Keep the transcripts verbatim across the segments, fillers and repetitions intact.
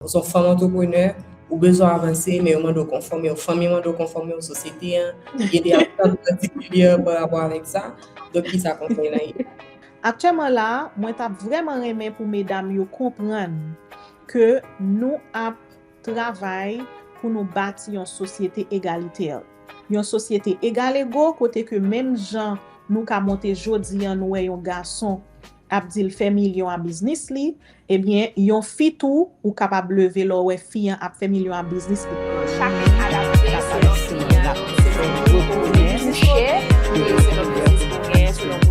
Ou se yon fanm antreprenè, ou bezwen avanse, men yo mande w konfòme w, fanmi mande w konfòme w, sosyete an, gen de atant patikilye pa rapò avèk sa. Donk, ki sa konsèy lan ye? Aktyèlman la, mwen t ap vrèman renmen pou medam yo konprann ke nou ap travay pou nou bati yon sosyete egalitè. Yon sosyete egalego kote ke menm jan nou ka monte jodi an, nou wè yon gason ap di l fè milyon a biznis li, ebyen, yon fi tou, ou kapab leve lè w wè fi an ap fè milyon a biznis li. Chak adapte selon fi an, selon moun pou li touche, e selon biznis pou genyen, selon moun.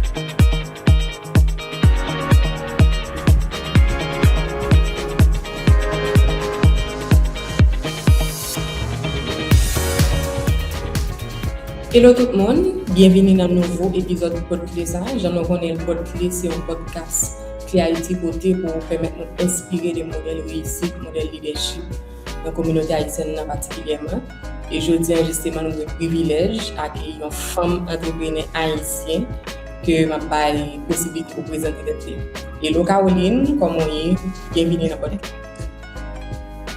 Hello tout moun, byenvini nan nouvo epizòd Pòdkle sa. Jan nou konnen l, Pòdkle se yon pòdkas Kle Ayiti pote pou pèmèt nou enspire de modèl reyisit, modèl lidèchip nan kominote ayisyèn nan patikilyèman. E jodi an, jisteman, nou gen privilèj akeyi yon fanm antreprenè ayisyen ke m ap bay posiblite pou prezante tèt li. Hello Caroline, kòman w ye? Byenvini nan Pòdkle.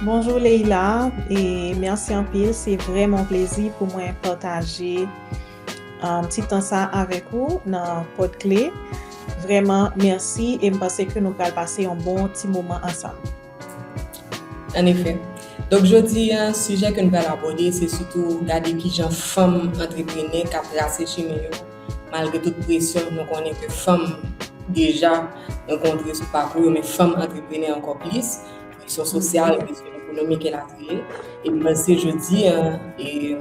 Bonjou Leila, e mèsi anpil, se vrèman yon plezi pou mwen pataje, um, ti tan sa avèk ou nan Pòdkle. Vrèman, mèsi, e m panse ke nou pral pase yon bon ti moman ansanm. Anefè. Donk, jodi an, sijè ke n pral abòde, se sitou gade kijan fanm antreprenè ka trase chimen yo, malgre tout presyon nou konnen ke fanm deja rankontre sou pakou yo, men fanm antreprenè ankò plis, presyon sosyal, presyon ekonomik, elatriye. E m panse jodi an, e,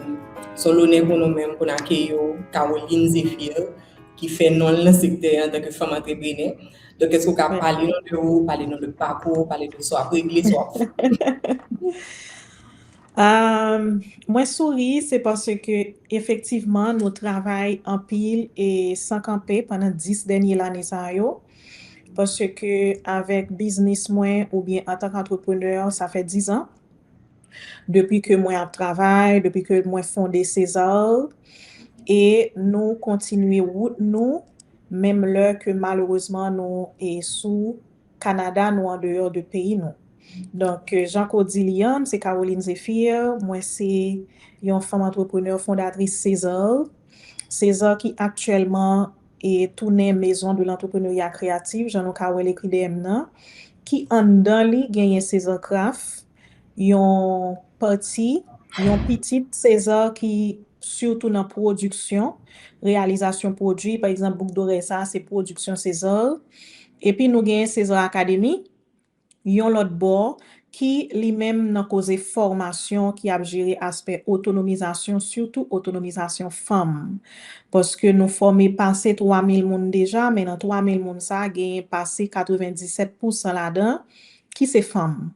se yon lonè pou nou menm pou n akeyi w, Caroline Zéphir, ki fè non l nan sektè an antanke fanm antreprenè. Donk, èske w ka pale nou de ou, pale nou de pakou w, pale de sa w ap regle, sa w ap fè? Um, mwen souri, se paske efektivman nou travay anpil e san kanpe pandan dis dènye lane sa yo. Paske avèk biznis mwen oubyen antanke antreprenè, sa fè dis an. Depi ke mwen ap travay, depi ke mwen fonde César, e nou kontinye wout nou, menm lè ke malerezman nou e sou Kanada, nou andeyò de peyi nou. Donk, jan ke w di li an, m se Caroline Zéphir, mwen se yon fanm antreprenè fondatris César. César ki aktyèlman e tounen Maison de l'Entrepreneuriat Créatif, jan nou ka wè l ekri dèyè m nan, ki anndan li genyen César Craft, yon pati, yon pitit César ki sitou nan pwodiksyon, reyalizasyon pwodui, pa egzanp, bouk dorèy sa a, se pwodiksyon César. Epi nou genyen César Academy, yon lòt bò, ki li menm nan koze fòmasyon ki ap jere aspè otonomizasyon, sitou otonomizasyon fanm. Paske nou fòme pase twa mil moun deja, men nan twa mil moun sa, genyen pase katrevenndisèt pousan ladan ki se fanm.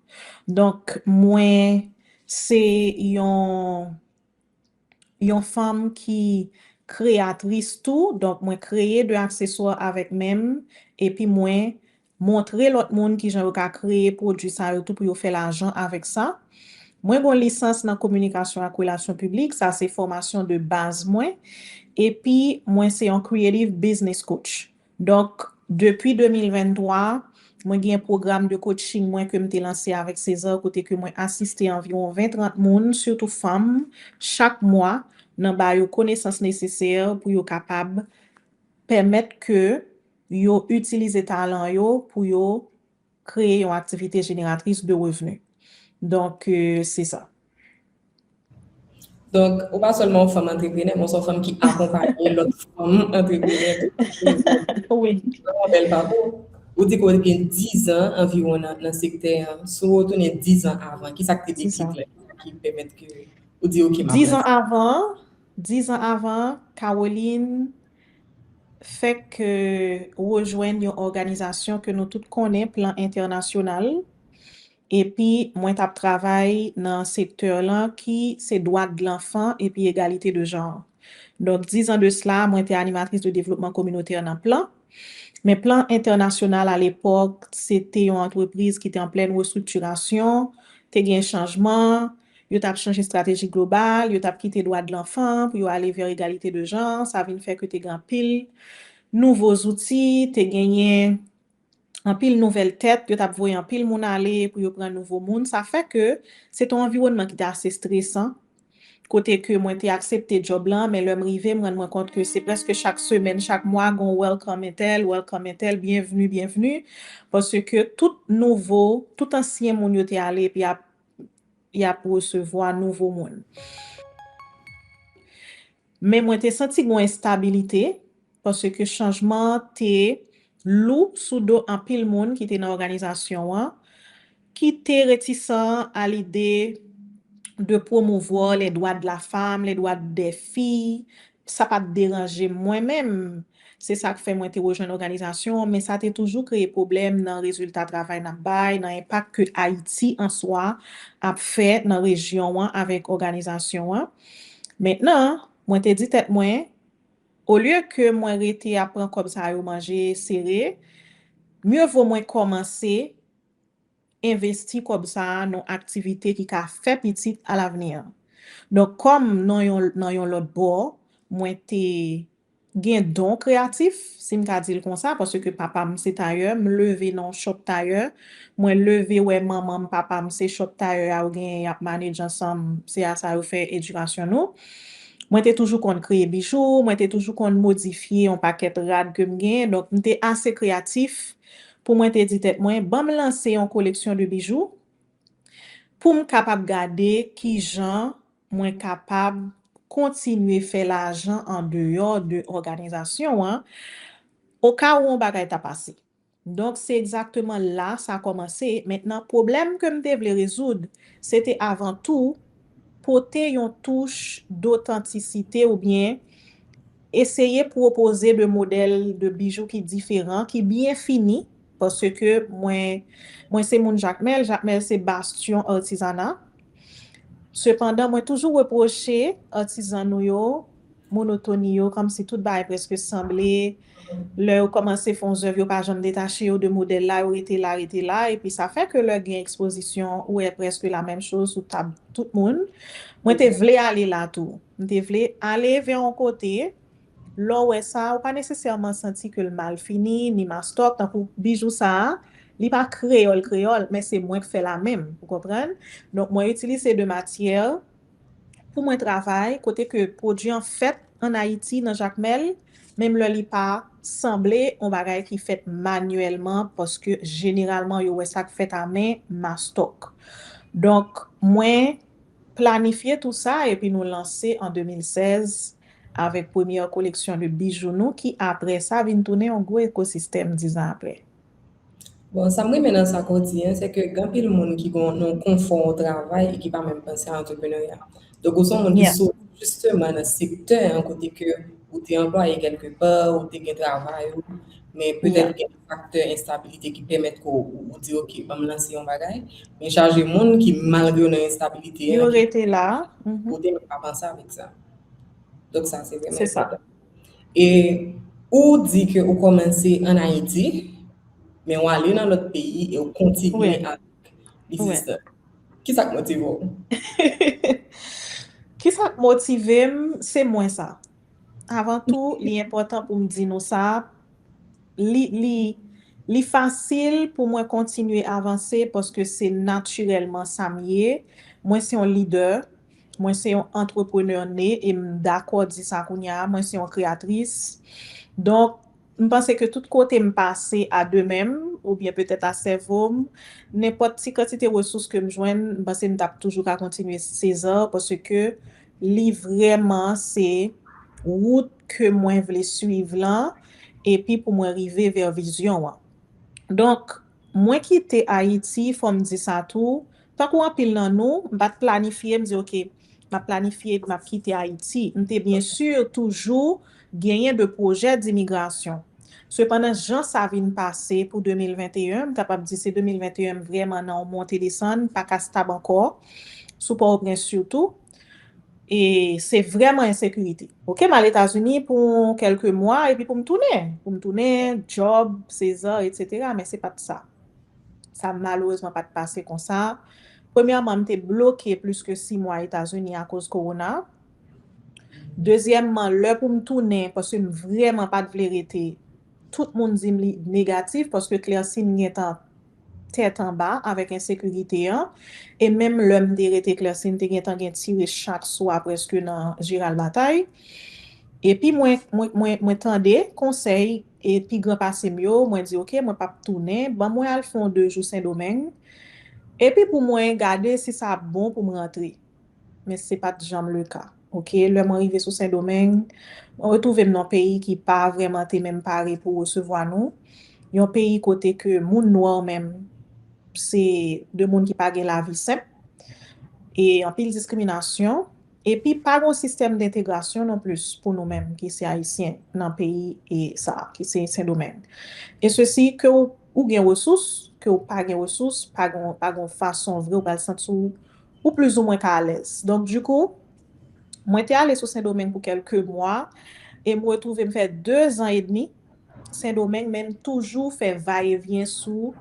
Donk, mwen se yon, yon fanm ki kreyatris tou, donk mwen kreye de akseswa avèk men m, epi mwen montre lòt moun kijan yo ka kreye pwodui sa yo tou pou yo fè lajan avèk sa. Mwen gen yon lisans nan kominikasyon ak relasyon piblik, sa se fòmasyon de baz mwen, epi mwen se yon creative business coach. Donk, depi de mil venntwa, mwen gen pwogram de coaching mwen ke m te lanse avèk César, kote ke mwen asiste anviwon ven trant moun, sitou fanm, chak mwa, nan ba yo konesans nesesè pou yo kapab pèmèt ke yo itilize talan yo pou yo kreye yon aktivite jeneratris de revni. Donk, euh, se sa. Donk, ou pa sèlman yon fanm antreprenè, men ou se yon fanm ki akonpaye lòt fanm antreprenè tou. Wi. Vrèman bèl pakou. Ou di ke w te gen diz an anviwon nan, nan sektè an. Si w retounen diz an avan, ki sa k te deklik la ki pèmèt ke ou di, "Ok, m ap lanse"? Diz an avan, diz an avan, Caroline fèk, euh, rejwenn yon òganizasyon ke nou tout konnen, Plan Entènasyonal. Epi, mwen t ap travay nan sektè lan ki se dwa de lanfan epi egalite de jan. Donk, diz an de sila, mwen te animatris de devlopman kominotè nan Plan. Men Plan Entènasyonal, alepòk, se te yon antrepriz ki te an plèn restriktirasyon, te gen chanjman, yo t ap chanje estrateji global, yo t ap kite dwa de lanfan pou yo ale vè egalite de jan, sa vin fè ke te gen anpil nouvo zouti, te genyen anpil nouvèl tèt, yo t ap voye anpil moun ale pou yo pran nouvo moun. Sa fè ke se te yon anviwònman ki te ase stresan, kote ke mwen te aksepte djòb lan, men lè m rive, m rann mwen kont ke se prèske chak semèn, chak mwa, gon welcome entèl, welcome entèl, byenvni, byenvni, paske tout nouvo, tout ansyen moun yo te ale, epi y ap, y ap resevwa nouvo moun. Men mwen te santi gon enstabilite, paske chanjman an te lou sou do anpil moun ki te nan òganizasyon an, ki te retisan à l'idée de promouvoir les droits de la femme, les droits des filles. Sa pa t deranje m mwen menm. Se sa k fè mwen te rejwenn òganizasyon an, men sa te toujou kreye pwoblèm nan rezilta travay n ap bay, nan enpak ke Ayiti an swa ap fè nan rejyon an avèk òganizasyon an. Mentnan, mwen te di tèt mwen, olye ke mwen rete ap pran kòb sa yo manje sere, mye vo mwen kòmanse envesti kòb sa a nan aktivite ki ka fè pitit alavni. Donk, kòm nan yon, nan yon lòt bò, mwen te gen don kreyatif, si m ka di l konsa, paske papa m se tayè, m leve nan yon shop tayè, mwen leve wè manman m, papa m se shop tayè a yo genyen, y ap manage ansanm, se a sa yo fè edikasyon nou. Mwen te toujou konn kreye bijou, mwen te toujou konn modifye yon pakèt rad ke m genyen, donk m te ase kreyatif pou mwen te di tèt mwen, ban m lanse yon koleksyon de bijou pou m kapab gade kijan mwen kapab kontinye fè lajan andeyò de òganizasyon an, oka ou yon bagay ta pase. Donk, se egzakteman la sa kòmanse. Mentnan, pwoblèm ke m te vle rezoud, se te avan tou pote yon touch dotantisite oubyen eseye pwopoze de modèl de bijou ki diferan, ki byen fini, paske mwen, mwen se moun Jakmèl, Jakmèl se bastyon artizana. Sepandan, mwen toujou repwoche artizan nou yo monotoni yo, kòmsi tout bagay prèske sanble. Lè yo kòmanse fè yon zèv, yo pa janm detache yo de modèl la, yo rete la, rete la, epi sa fè ke lè gen ekspozisyon, ou wè prèske la menm choz sou tab tout moun. Mwen te vle ale la tou. M te vle ale vè yon kote, lè w wè sa, ou pa nesesèman santi ke l mal fini, ni mastòk, tankou bijou sa a, li pa kreyòl, kreyòl, men se mwen k fè la menm, ou konprann? Donk, mwen itilize de matyè pou mwen travay, kote ke pwodui an fèt ann Ayiti, nan Jakmèl, menm lè li pa sanble yon bagay ki fèt manyèlman, paske jeneralman, yo wè sa k fèt a men, mastòk. Donk, mwen planifye tou sa, epi nou lanse an de mil sèz avèk premyè koleksyon de bijou nou, ki apre sa vin tounen yon gwo ekosistèm diz an apre. Bon, sa m renmen nan sa ke w di an, se ke gen anpil moun ki gen yon konfò travay e ki pa menm panse a antrepreneurya. Donk, ou se yon moun ki soti jisteman nan sektè an kote ke ou te anplwaye kèlkepa, ou te gen travay ou, men petèt gen faktè enstabilite ki pèmèt ke w, ou di, "Ok, ban m lanse yon bagay." Men chaje moun ki, malgre yo nan enstabilite an, yo rete la, ou te menm pa panse avèk sa. Donk, sa, se vrèman enpòtan. E ou di ke ou kòmanse ann Ayiti, men w ale nan lòt peyi e w kontinye avèk biznis la. Kisa k motive w? Kisa k motive m? Se mwen sa. Avan tou, li enpòtan pou m di nou sa. Li, li, li fasil pou mwen kontinye avanse paske se natirèlman sa m ye. Mwen se yon lidè. Mwen se yon antreprenè ne e m dakò di sa kounye a. Mwen se yon kreyatris. Donk, m panse ke tout kote m pase a de mèm oubyen petèt a sèvo m, nenpòt ti kantite resous ke m jwenn, m panse m t ap toujou ka kontinye César paske li vrèman se wout ke mwen vle swiv lan epi pou mwen rive vè vizyon an. Donk, mwen kite Ayiti, fò m di sa tou, tankou anpil nan nou, m pa t planifye, m di, "Ok, m ap planifye, m ap kite Ayiti." M te byen si toujou genyen de pwojè dimigrasyon. Sepandan, jan sa vin pase pou de mil venteyen, m kapab di se de mil venteyen m vrèman nan yon monte desann, pa ka stab ankò, sou Pòtoprens sitou. E se vrèman ensekirite. Ok, m al Etazini pou kèlke mwa, epi pou m tounen. Pou m tounen, djòb, César, etsetera, men se pa t sa. Sa malerezman pa t pase konsa. Premyèman, m te bloke plis ke sis mwa Etazini akoz kowona. Dezyèmman, lè pou m tounen, paske m vrèman pa t vle rete tout moun di m li negatif, paske Klèsin gentan tèt anba avèk ensekirite an. E menm lè m te rete Klèsin, te gentan gen tire chak swa prèske nan Jeral Batay. Epi mwen, mwen, mwen, mwen tande konsèy e pi gran pase m yo, mwen di, "Oke, mwen p ap tounen, ban mwen al fè yon de jou Sendomeng. Epi pou mwen gade si sa ap bon pou m rantre." Men se pa t janm le ka. Oke, lè mwen rive sou Sendomeng, mwen retwouve m nan yon peyi ki pa vrèman te menm pare pou resevwa nou. Yon peyi kote ke moun nwa menm, se de moun ki pa gen lavi senp. E anpil diskriminasyon. Epi pa gen yon sistèm dentegrasyon non plis pou nou menm ki se Ayisyen nan peyi e sa, ki se Sendomeng. E sesi, ke w, ou gen resous, ke w pa gen resous, pa gen, pa gen yon fason vre ou pral santi w, ou plizoumwen ka alèz. Donk, dikou, mwen te ale sou Sendomeng pou kèlke mwa e m retwouve m fè de zan edmi Sendomeng, men m toujou fè vayevyen sou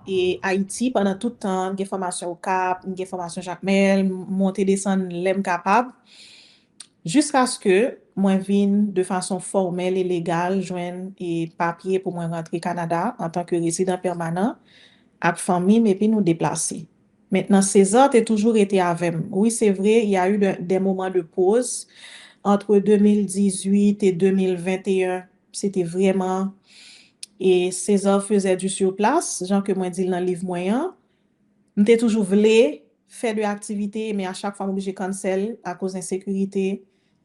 e Ayiti pandan tout tan. M gen fòmasyon Okap, m gen fòmasyon Jakmèl, m monte desann lè m kapab. Jiskaske mwen vin de fason fòmèl e legal jwenn e papye pou mwen rantre Kanada antanke rezidan pèmanan ak fanmi m epi nou deplase. Mentnan, César te toujou rete avè m. Wi, se vre, il y a eu de, des moments de pause entre deux mille dix-huit et deux mille vingt et un. Se te vrèman, e César faisait du sur place, jan ke mwen di l nan liv mwen an. M te toujou vle fè de aktivite, men a chak fwa m oblije cancel akoz ensekirite.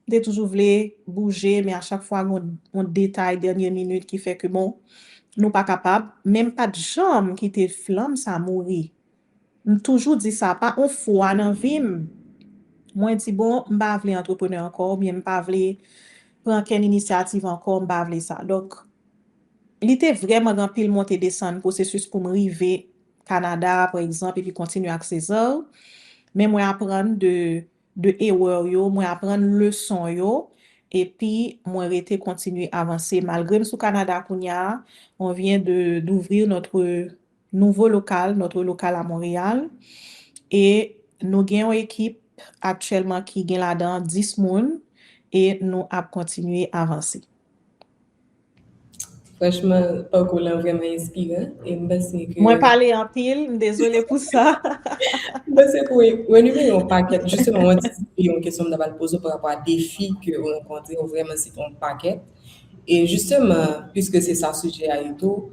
M te toujou vle bouje, men a chak fwa gon, gon detay dènye minit ki fè ke, bon, nou pa kapab. Men m pa t janm kite flanm sa mouri. M toujou di sa, pa yon fwa nan vi m, mwen di, "Bon, m pa vle antreprenè ankò, oubyen m pa vle pran kenn inisyativ ankò, m pa vle sa." Donk, li te vrèman gen anpil monte desann pwosesis pou m rive Kanada, pa egzanp, epi kontinye ak César. Men mwen aprann de, de erè yo, mwen aprann leson yo, epi mwen rete kontinye avanse. Malgre m sou Kanada kounye a, on vient de, d'ouvrir notre nouveau local, notre local à Montréal. E nou gen yon ekip aktyèlman ki gen ladan dis moun e nou ap kontinye avanse. Franchman, pakou lan vrèman enspiran e m panse ke... Mwen pale anpil, m dezole pou sa. M panse pou renumere yon pakèt, jisteman, w antisipe yon kesyon m ta pral poze w pa rapò a defi ke w rankontre, w vrèman site yon pakèt. E jisteman, piske se sa sijè a ye tou,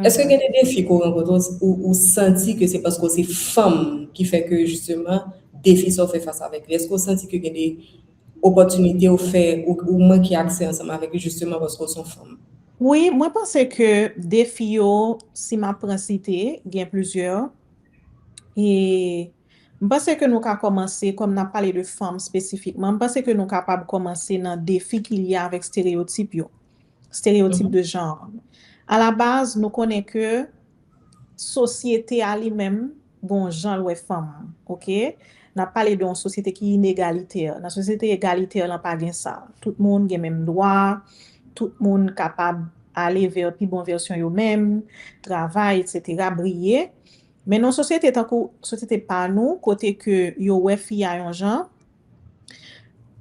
èske gen de defi ke w rankontre ou, ou santi ke se paske w se fanm ki fè ke jisteman defi sa w fè fas avèk li? Èske w santi ke gen de opòtinite ou fè, ou, ou manke aksè ansanm avèk li jisteman paske w se yon fanm? Wi, mwen panse ke defi yo, si m ap pran site, gen plizyè. E m panse ke nou ka kòmanse, kòm n ap pale de fanm espesifikman, m panse ke nou kapab kòmanse nan defi ki lye avèk estereyotip yo, estereyotip de jan. Alabaz, nou konnen ke sosyete a li menm gon jan l wè fanm, oke? N ap pale de yon sosyete ki inegalitè. Nan sosyete egalitè lan pa gen sa. Tout moun gen menm dwa, tout moun kapab ale vè pi bon vèsyon yo menm, travay, etsetera, briye. Men nan sosyete tankou sosyete pa nou, kote ke yo wè fi a yon jan,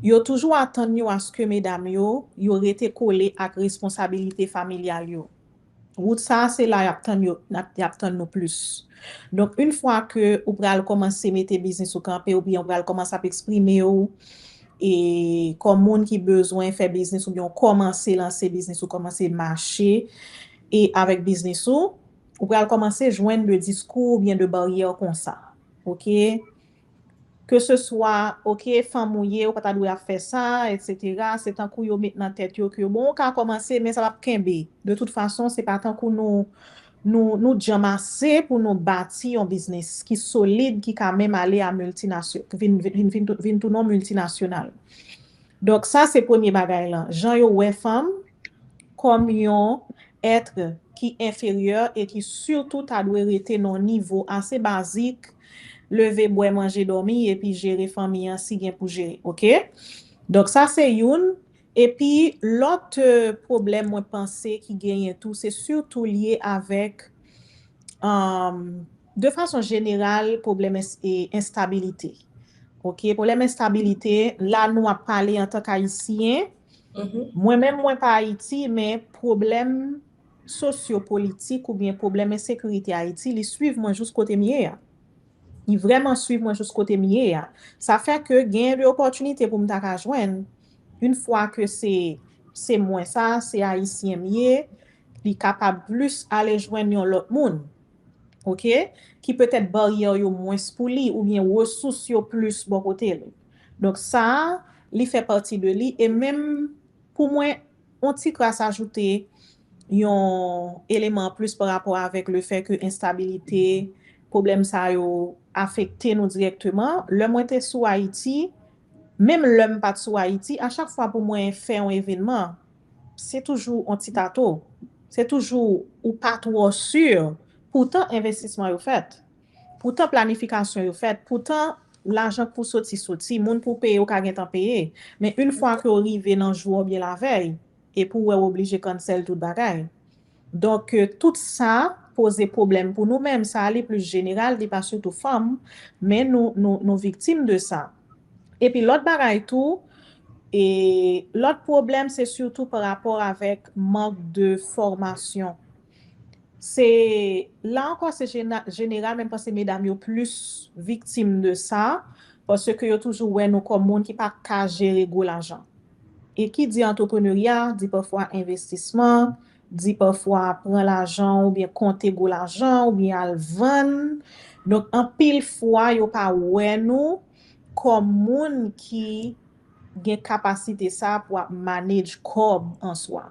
yo toujou atann yo aske medam yo, yo rete kole ak responsabilite familyal yo. Wout sa a, se la y ap tann yo, y ap tann nou plis. Donk, yon fwa ke ou pral kòmanse mete biznis ou kanpe, oubyen ou pral kòmanse ap eksprime w, e kòm moun ki bezwen fè biznis, oubyen ou kòmanse lanse biznis, ou kòmanse mache, e avèk biznis ou, ou pral kòmanse jwenn de diskou oubyen de baryè konsa. Oke? Ke se swa, oke, fanm ou ye, ou pa ta dwe ap fè sa, etsetera. Se tankou yo met nan tèt yo ke, bon, ou ka kòmanse, men sa p ap kenbe. De tout fason, se pa tankou nou, nou, nou djanm ase pou nou bati yon biznis ki solid, ki ka menm ale a miltinasyon, vin, vin, vin, vin tounen yon miltinasyonal. Donk, sa se premye bagay lan. Jan yo wè fanm kòm yon èt ki enferyè e ki sitou ta dwe rete nan yon nivo ase bazik, leve, bwè, manje, dòmi, epi jere fanmi an si gen pou jere, oke? Donk, sa se youn. Epi, lòt, euh, pwoblèm mwen panse ki genyen tou, se sitou lye avèk, um, de fason jeneral, pwoblèm ens-, e, enstabilite. Oke, pwoblèm enstabilite, la nou ap pale antank Ayisyen. Mwen menm, mwen pa Ayiti, men pwoblèm sosyo-politik oubyen pwoblèm ensekirite Ayiti, li swiv mwen jous kote m ye a. Li vrèman swiv mwen jous kote m ye a. Sa fè ke genyen de opòtinite pou m ta ka jwenn, yon fwa ke se, se mwen sa, se Ayisyen m ye, li kapab plis ale jwenn yon lòt moun, oke, ki petèt baryè yo mwens pou li oubyen resous yo plis bò kote li. Donk sa, li fè pati de li e menm pou mwen, yon ti kras ajoute, yon eleman an plis pa rapò avèk le fè ke enstabilite, pwoblèm sa yo afekte nou dirèkteman. Lè mwen te sou Ayiti, menm lè m pa t sou Ayiti, a chak fwa pou mwen fè yon evènman, se toujou yon ti tato. Se toujou ou pa twò si. Poutan, envestisman yo fèt. Poutan, planifikasyon yo fèt. Poutan, lajan k pou soti, soti. Moun pou peye, ou ka gentan peye. Men yon fwa ke w rive nan jou oubyen lavèy, epi w wè w oblije cancel tout bagay. Donk, euh, tout sa poze pwoblèm pou nou menm. Sa a li plis jeneral, li pa sitou fanm, men nou, nou, nou viktim de sa. Epi lòt bagay tou, e lòt pwoblèm, se sitou pa rapò avèk mank de fòmasyon. Se, la ankò, se jena-, jeneral, men m panse medam yo plis viktim de sa, paske yo toujou wè nou kòm moun ki pa ka jere gwo lajan. E ki di antrepreneurya, di pafwa envestisman, di pafwa pran lajan oubyen konte gwo lajan oubyen al vann. Donk, anpil fwa, yo pa wè nou kòm moun ki gen kapasite sa pou ap manage kòb an swa.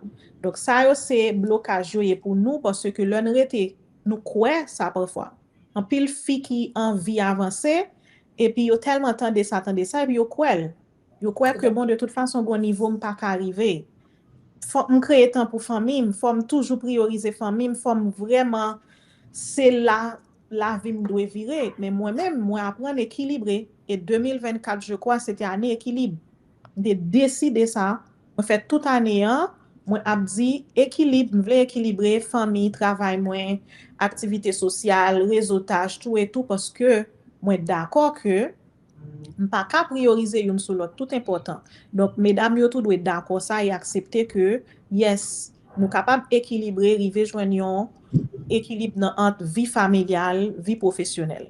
Donk, sa yo se blokaj yo ye pou nou, paske lè n rete, nou kwè sa pafwa. Anpil fi ki anvi avanse, epi yo tèlman tande sa, tande sa, epi yo kwè l. Yo kwè ke, bon, de tout fason, gon nivo m pa ka rive. Fòk m kreye tan pou fanmi m, fò m toujou priyorize fanmi m, fò m vrèman, se la lavi m dwe vire. Men mwen menm, mwen aprann ekilibre. E de mil vennkat, je crois, se te ane ekilib. M te deside sa. Mwen fè tout ane an, mwen ap di ekilib, m vle ekilibre fanmi, travay mwen, aktivite sosyal, rezotaj, tou e tou, paske mwen dakò ke m pa ka priyorize youn sou lòt, tout enpòtan. Donk, medam yo tou dwe dakò sa e aksepte ke, yes, nou kapab ekilibre, rive jwenn yon ekilib nan ant vi familyal, vi pwofesyonèl.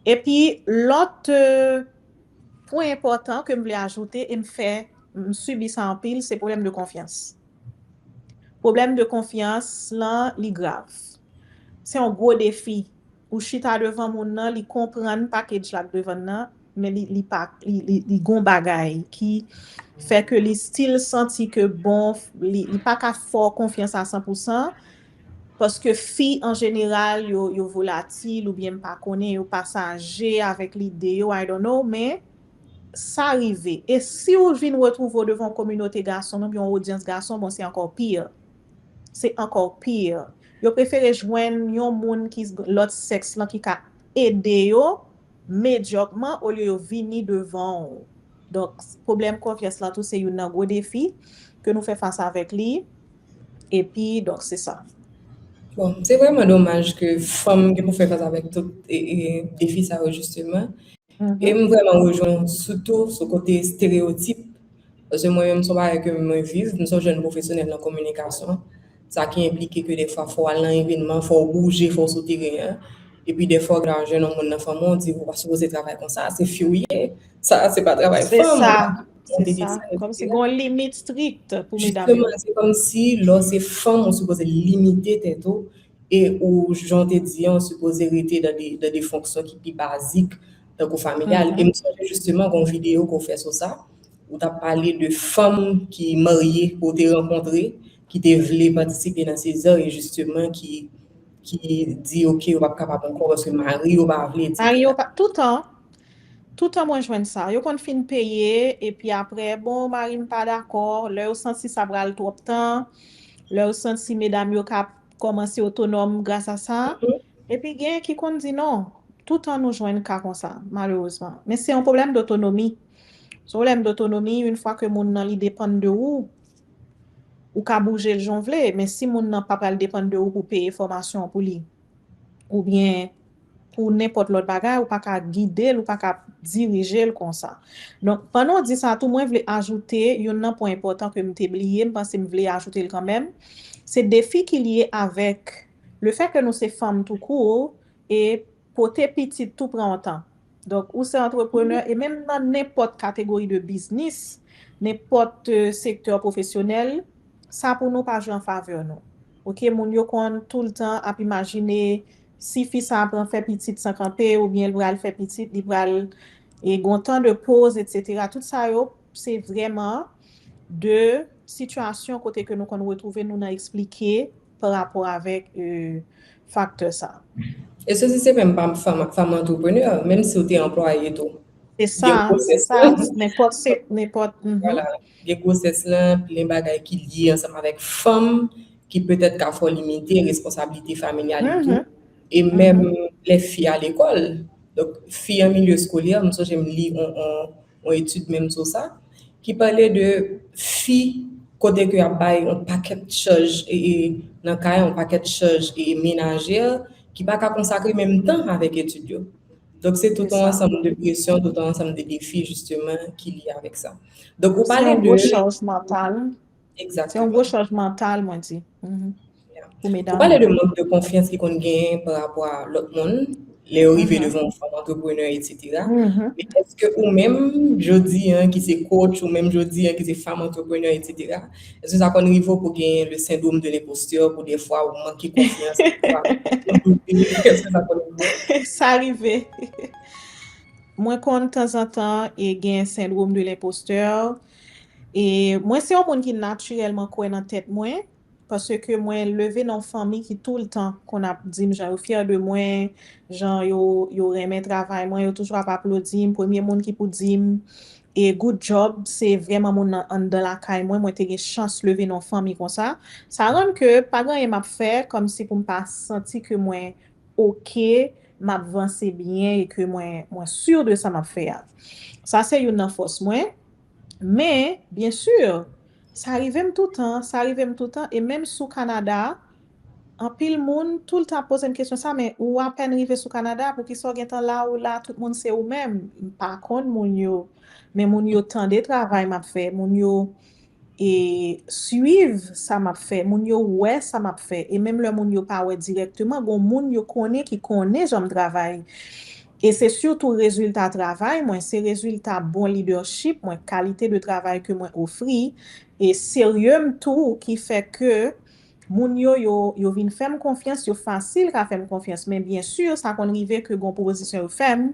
Epi, lòt, euh, pwen enpòtan ke m vle ajoute e m fè, m sibi sa anpil, se pwoblèm de konfyans. Pwoblèm de konfyans lan, li grav. Se yon gwo defi. Ou chita devan moun nan, li konprann package la k devan l nan, men li, li pa, li, li, li gon bagay ki fè ke li still santi ke, bon, li, li pa ka fè w konfyans a san pou san, paske fi an jeneral, yo, yo volatil oubyen m pa konnen, yo pasaje avèk lide yo, I don't know, men sa rive. E si w vin retwouve w devan yon kominote gason, oubyen yon odyans gason, bon, se ankò pi. Se ankò pi. Yo prefere jwenn yon moun ki lòt sèks lan ki ka ede yo medyòkman olye yo vini devan w. Donk, pwoblèm konfyans lan tou se youn nan gwo defi ke nou fè fas avèk li. Epi, donk, se sa. Bon, se vrèman domaj ke fanm gen pou fè fas avèk tout e, e, defi sa yo, jisteman. E m vrèman rejwenn w sitou sou kote estereyotip, paske mwen menm, se yon bagay ke mwen viv, m se yon jèn pwofesyonèl nan kominikasyon, sa ki enplike ke dèfwa fò w al nan evènman, fò w bouje, fò w sou teren an, epi dèfwa w gen dwa jwenn yon moun nan fanmi w, di, ou pa sipoze travay konsa, se fi w ye, sa se pa travay fanm. Se sa, se sa. Kòmsi gen yon limit strik pou medam yo. Jisteman, se kòmsi lè w se fanm, ou sipoze limite tèt ou, e ou, jan w te di an, ou sipoze rete dan de, dan de fonksyon ki pi bazik, tankou familyal. E m sonje jisteman gen yon videyo ke w fè sou sa, ou t ap pale de fanm ki marye, ke w te rankontre, ki te vle patisipe nan sezè, e jisteman ki, ki di, oke, yo p ap kapab ankò paske mari yo pa vle, etsetera. Mari yo pa, toutan, toutan mwen jwenn sa. Yo konn fin peye, epi apre, bon, mari m pa dakò, lè yo santi sa pral twòp tan, lè yo santi medam yo ka kòmanse otonòm gras a sa. Epi gen ki konn di non. Toutan nou jwenn ka konsa, malerezman. Men se yon pwoblèm dotonomi. Se yon pwoblèm dotonomi, yon fwa ke moun nan li depann de ou, ou ka bouje l jan w vle, men si moun nan pa pral depann de ou pou peye fòmasyon an pou li, oubyen pou nenpòt lòt bagay, ou pa ka gide l, ou pa ka dirije l konsa. Donk, pandan w di sa tou, mwen vle ajoute youn nan pwen enpòtan ke m te bliye, m panse m vle ajoute l kanmenm, se defi ki lye avèk le fè ke nou se fanm tou kou, e pote pitit tou pran yon tan. Donk, ou se antreprenè, e menm nan nenpòt kategori de biznis, nenpòt, euh, sektè pwofesyonèl, sa pou nou pa jwe an favè nou. Oke, moun yo konn toultan ap imajine si fi sa pran fè pitit san kanpe, oubyen l pral fè pitit, li pral, e, gon tan de poz, etsetera. Tout sa yo, se vrèman de sitiyasyon kote ke nou konn retwouve nou nan eksplike pa rapò avèk, e, faktè sa. E sesi se menm pa fanm, fanm antreprenè, menm si w te anplwaye tou. Se sa, se sa, nenpòt se, nenpòt, mhm. Vwala, gen gwosès lan, plen bagay ki lye ansanm avèk fanm, ki petèt ka fè w limite responsablite familyal e tou. E menm lè fi a lekòl. Donk, fi an milye eskolè, m sonje m li on, on, on etid menm sou sa, ki pale de fi kote ke y ap bay on pakèt chaj e, e nan kay, on pakèt chaj e menajè, ki pa ka konsakre menm tan avèk etid yo. Donk, se tout on ansanm de presyon, tout on ansanm de defi, jisteman, ki lye avèk sa. Donk, ou pale de... Se yon gwo chaj mantal. Se yon gwo chaj mantal, mwen di. Mhm. Pou medam. Ou pale de mank de konfyans ki konn genyen pa rapò a lòt moun, lè yo rive devan yon fanm antreprenè, etsetera. Men èske ou menm, jodi a, ki se coach, ou menm jodi a, ki se fanm antreprenè, etsetera, èske sa konn rive w pou genyen le syndrome de l'imposteur, pou dèfwa ou manke konfyans, dèfwa ou doute, èske sa konn rive w? Sa rive. Mwen konn tanzantan e gen syndrome de l'imposteur. E mwen se yon moun ki natirèlman kwè nan tèt mwen, paske mwen leve nan yon fanmi ki toultan konn ap di m jan yo fyè de mwen, jan yo, yo renmen travay mwen, yo toujou ap aplodi m, premye moun ki pou di m, e good job, se vrèman moun nan anndan lakay mwen, mwen te gen chans leve nan yon fanmi konsa. Sa rann ke pa gen anyen m ap fè, kòmsi pou m pa santi ke mwen oke, m ap vanse byen e ke mwen, mwen si de sa m ap fè a. Sa se youn nan fòs mwen. Men, byen si, sa rive m toutan, sa rive m toutan, e menm sou Kanada, anpil moun toultan ap poze m kesyon sa, men ou apèn rive sou Kanada, poukisa w gentan la, ou la, tout moun se ou menm? M pa konn moun yo, men moun yo tande travay m ap fè, moun yo e swiv sa m ap fè, moun yo wè sa m ap fè, e menm lè moun yo pa wè dirèkteman, gon moun yo konnen ki konnen jan m travay. E se sitou rezilta travay mwen, se rezilta bon lidèchip mwen, kalite de travay ke mwen ofri, e serye m tou, ki fè ke moun yo, yo, yo vin fè m konfyans, yo fasil ka fè m konfyans, men byen si, sa konn rive ke gon pwopozisyon yo fè m,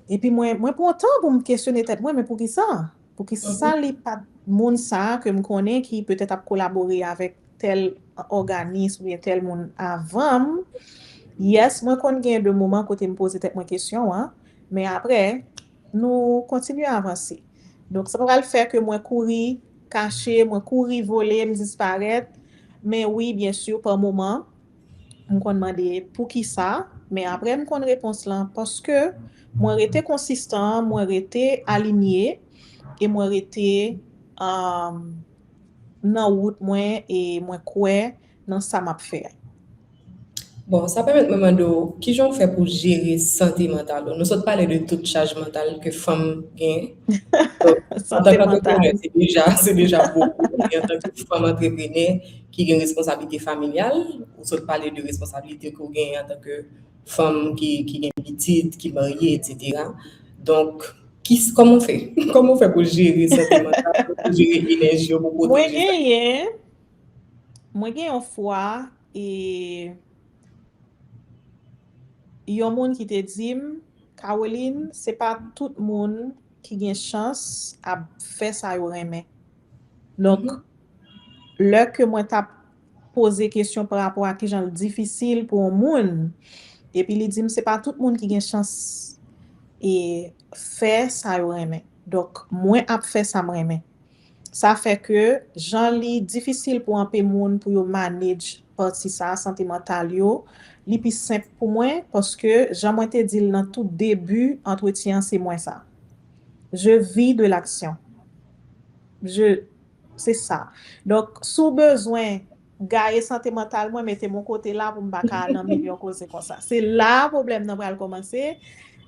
epi mwen, mwen pran tan pou m kesyone tèt mwen, men poukisa? Poukisa li pa t moun sa a ke m konnen ki petèt ap kolabore avèk tèl òganis oubyen tèl moun avan m? Yes, mwen konn gen de moman kote m poze tèt mwen kesyon an, men apre, nou kontinye avanse. Donk, sa pa pral fè ke mwen kouri kache, mwen kouri vole, m disparèt. Men wi, byen si, pa moman, m konn mande poukisa, men apre m konn repons lan, paske mwen rete konsistan, mwen rete alinye, e mwen rete, um, nan wout mwen, e mwen kwè nan sa m ap fè a. Bon, sa pèmèt mwen mande w, kijan w fè pou jere sante mantal ou? Nou sot pale de tout chaj mantal ke fanm gen. Donk, antanke antreprenè, se deja, se deja bokou. E antanke fanm antreprenè ki gen responsablite familyal, ou sot pale de responsablite ke w genyen antanke fanm ki, ki gen pitit, ki marye, etsetera. Donk, ki, kòman w fè? Kòman w fè pou jere sante mantal, pou jere enèji w, pou pwoteje sa? Mwen genyen, mwen gen yon fwa, e yon moun ki te di m, Caroline, se pa tout moun ki gen chans ap fè sa yo renmen. Donk, lè ke mwen t ap poze kesyon pa rapò a kijan l difisil pou yon moun, epi li di m se pa tout moun ki gen chans e fè sa yo renmen. Donk, mwen ap fè sa m renmen. Sa fè ke jan li difisil pou anpe moun pou yo manage pati sa a, sante mantal yo, li pi senp pou mwen, paske jan mwen te di l nan tout debi antretyen an, se mwen sa. Je vis de l'action. Je, se sa. Donk, si w bezwen gaye sante mantal mwen, mete m yon kote la pou m pa ka nan milyon koze konsa. Se la pwoblèm nan pral kòmanse.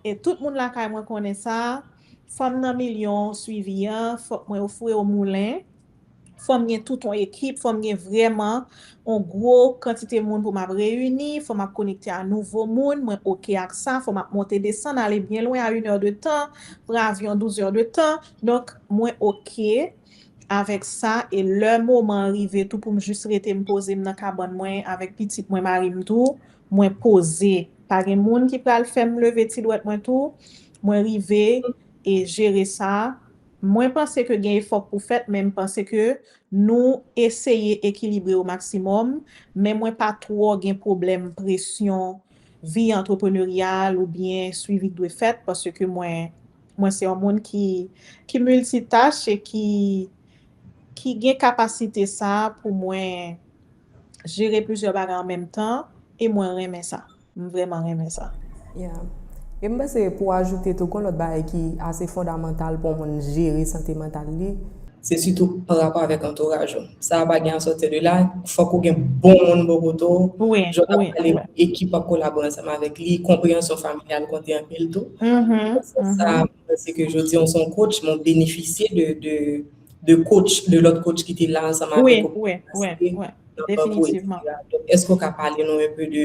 E tout moun lakay mwen konnen sa. Fò m nan milyon swivi an, fòk mwen ofri yo moulen. Fò m gen tout yon ekip, fò m gen vrèman yon gwo kantite moun pou m ap reyini, fò m ap konekte a nouvo moun, mwen oke ak sa, fò m ap monte desann, ale byen lwen a inè de tan, pran avyon douz è de tan. Donk, mwen oke avèk sa, e lè moman an rive tou pou m jis rete m poze m nan kabann mwen avèk pitit mwen, mari m tou, mwen poze. Pa gen moun ki pral fè m leve ti dwèt mwen tou, mwen rive e jere sa. Mwen panse ke gen efò k pou fèt, men m panse ke nou eseye ekilibre o maksimòm, men mwen pa twò gen pwoblèm presyon vi antrepreneryal oubyen swivi k dwe fèt, paske mwen, mwen se yon moun ki, ki miltitach e ki, ki gen kapasite sa pou mwen jere plizyè bagay an menm tan, e mwen renmen sa. M vrèman renmen sa. Yeah. E m panse pou ajoute tou, gon lòt bagay ki ase fondamantal pou yon moun jere sante mantal li, se sitou pa rapò avèk antouraj ou. Sa a pa gen a sòti de la, fòk ou gen bon moun bò kote w. Jan w t ap pale, ekip w ap kolabore ansanm avèk li, konpreyansyon familyal konte anpil tou. Nan sans sa, m panse ke jodi a, se yon coach, mwen benefisye de, de, de coach, de lòt coach ki te la ansanm avèk ou. Definitivman. Donk, èske w ka pale nou enpe de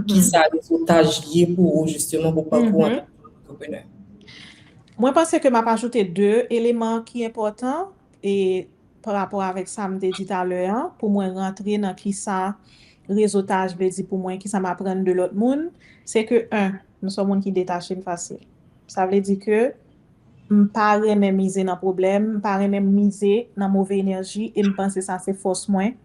kisa rezotaj li ye pou ou, jisteman, pou pakou an tanke antreprenè? Mwen panse ke m ap ajoute de eleman ki enpòtan e pa rapò avèk sa m te di talè an, pou mwen rantre nan kisa rezotaj vle di pou mwen, kisa m aprann de lòt moun, se ke, en, m se yon moun ki detache m fasil. Sa vle di ke m pa renmen mize nan pwoblèm, m pa renmen mize nan move enèji, e m panse sa se fòs mwen.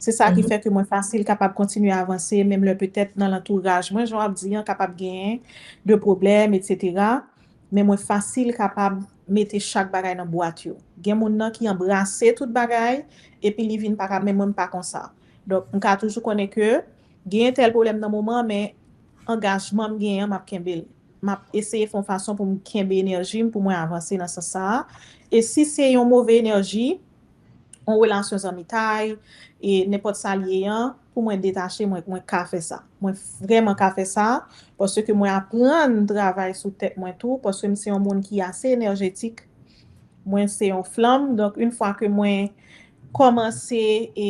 Se sa ki fè ke mwen fasil kapab kontinye avanse, menm lè petèt nan lantouraj mwen, jan w ap di an, kapab genyen de pwoblèm, etsetera. Men mwen fasil kapab mete chak bagay nan bwat yo. Gen moun nan ki anbrase tout bagay, epi li vin pa ka, men mwen m pa konsa. Donk, m ka toujou konnen ke genyen tèl pwoblèm nan moman, men angajman m genyen an, m ap kenbe l. M ap eseye fè yon fason pou m kenbe enèji m, pou mwen avanse nan sans sa a. E si se yon move enèji, yon relasyon zanmitay, e nenpòt sa l ye an, pou mwen detache, mwen, mwen ka fè sa. Mwen vrèman ka fè sa, paske mwen aprann travay sou tèt mwen tou, paske m se yon moun ki ase enèjetik. Mwen se yon flanm, donk, yon fwa ke mwen kòmanse, e,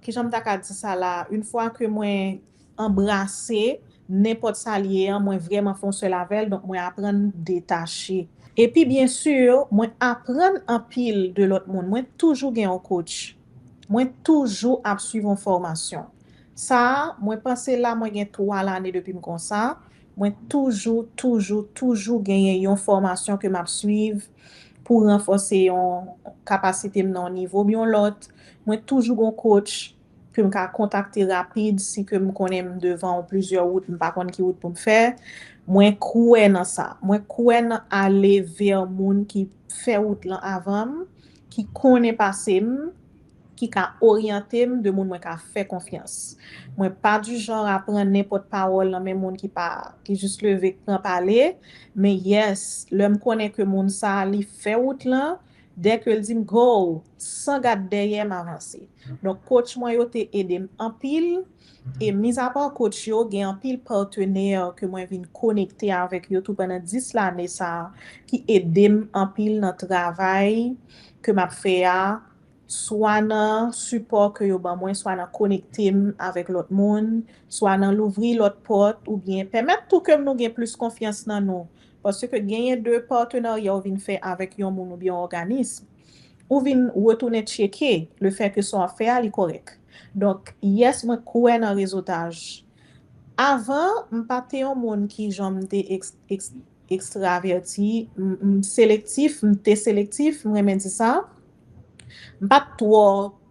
kijan m ta ka di sa la, yon fwa ke mwen anbrase nenpòt sa l ye an, mwen vrèman fè yon sèl avè l, donk mwen aprann detache. Epi, byen si, mwen aprann anpil de lòt moun. Mwen toujou gen yon coach. Mwen toujou ap swiv yon fòmasyon. Sa a, mwen panse la, mwen gen twa lane depi m konsa. Mwen toujou, toujou, toujou genyen yon fòmasyon ke m ap swiv pou ranfòse yon kapasite m nan yon nivo oubyen yon lòt. Mwen toujou gen yon coach ke m ka kontakte rapid si ke m konnen m devan yon plizyè wout, m pa konn ki wout pou m fè. Mwen kwè nan sa. Mwen kwè nan ale vè moun ki fè wout lan avan m, ki konnen pase m, ki ka oryante m, de moun mwen ka fè konfyans. Mwen pa di jan aprann nenpòt pawòl nan men moun ki pa, ki jis leve k pran pale, men yes, lè m konnen ke moun sa li fè wout lan, dè ke l di m go, san gad dèyè m avanse. Donk coach mwen yo te ede m anpil, e mizapa coach yo, gen anpil patenè ke mwen vin konekte avèk yo tou pandan dis lane sa a, ki ede m anpil nan travay ke m ap fè a, swa nan sipò ke yo ban mwen, swa nan konekte m avèk lòt moun, swa nan louvri lòt pòt, oubyen pèmèt tou ke nou gen plis konfyans nan nou. Paske genyen de patenarya w vin fè avèk yon moun oubyen yon òganis, ou vin retounen tcheke lefètke sa w ap fè a, li kòrèk. Donk, yes, mwen kwè nan rezotaj. Avan, m pa t te yon moun ki jan m te eks, eks, ekstravèti, m, m selektif, m te selektif, m renmen di sa. M pa t twò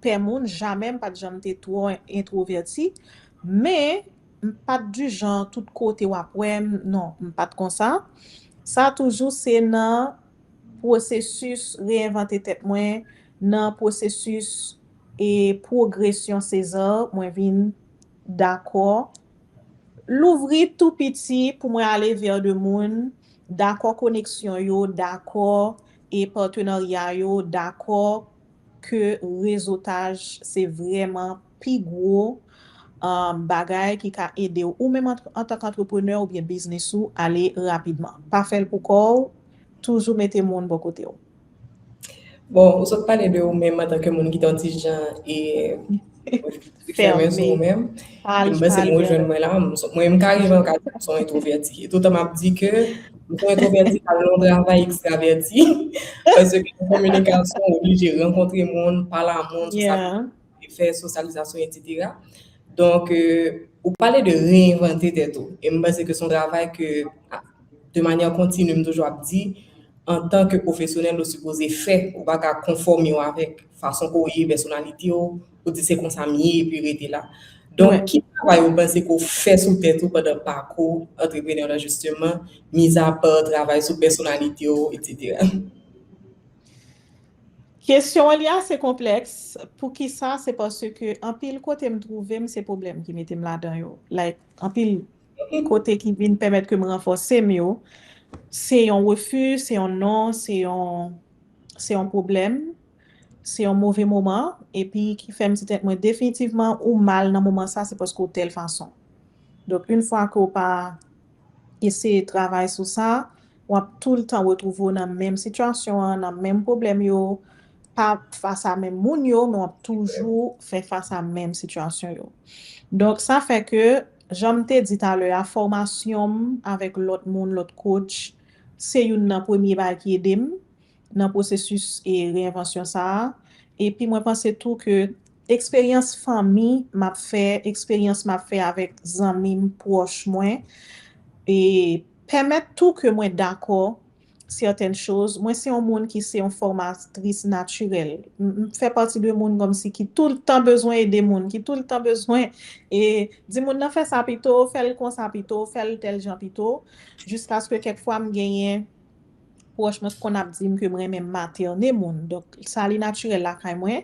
pè moun, jamè m pa t janm te twò entwovèti, men m pa t di jan tout kote w ap wè m, non, m pa t konsa. Sa toujou se nan pwosesis reyenvante tèt mwen, nan pwosesis e pwogresyon César, mwen vin dakò louvri tou piti pou mwen ale vè de moun, dakò koneksyon yo, dakò e patenarya yo, dakò ke rezotaj se vrèman pi gwo um, bagay ki ka ede w, ou menm antank antreprenè oubyen biznis ou ale rapidman. Pa fè l pou kò w, toujou mete moun bò kote w. Bon, ou sot pale de ou menm antanke moun ki te yon ti jan e fèmen sou ou menm. M se mwen jwenn mwen la, mwen m ka rive an ka di m se yon entwovèti. E toutan m ap di ke m se yon entwovèti k al nan yon travay ekstravèti. Paske nan kominikasyon, ou oblije rankontre moun, pale a moun sou sa fè sosyalizasyon, etsetera. Donk, ou pale de reyinvante tèt ou. E m panse ke se yon travay ke, de manyè kontini, m toujou ap di, antan ke pwofesyonèl, ou sipoze fè. Ou pa ka konfòme w avèk fason ke w ye, pèsonalite w, ou di se konsa m ye, epi rete la. Donk, ki travay ou panse ke w fè sou tèt ou pandan pakou antreprenè la, jisteman, mizapa travay sou pèsonalite w, etsetera? Kesyon an li ase konplèks. Poukisa? Se paske anpil kote m twouve m, se pwoblèm ki mete m ladan yo. Like, anpil kote ki vin pèmèt ke m ranfòse m yo, se yon refi, se yon non, se yon, se yon pwoblèm, se yon move moman, epi ki fè m di tèt mwen definitivman ou mal nan moman sa, se paske w tèl fason. Donk, yon fwa ke w pa eseye travay sou sa, w ap toultan retwouve w nan menm sitiyasyon an, nan menm pwoblèm yo, pa fas a menm moun yo, men w ap toujou fè fas a menm sitiyasyon yo. Donk, sa fè ke, jan m te di talè a, fòmasyon m avèk lòt moun, lòt coach, se youn nan premye bagay ki ede m nan pwosesis e reyinvansyon sa a. Epi mwen panse tou ke eksperyans fanmi m ap fè, eksperyans m ap fè avèk zanmi m pwòch mwen, e pèmèt tou ke mwen dakò sètèn choz. Mwen se yon moun ki se yon fòmatris natirèl. M fè pati de moun kòmsi ki toultan bezwen ede moun, ki toultan bezwen e di moun nan fè sa pito, fè l konsa pito, fè l tèl jan pito, jiskaske kèk fwa m genyen pwòch mwen konn ap di m ke m renmen matène moun. Donk, sa li natirèl lakay mwen.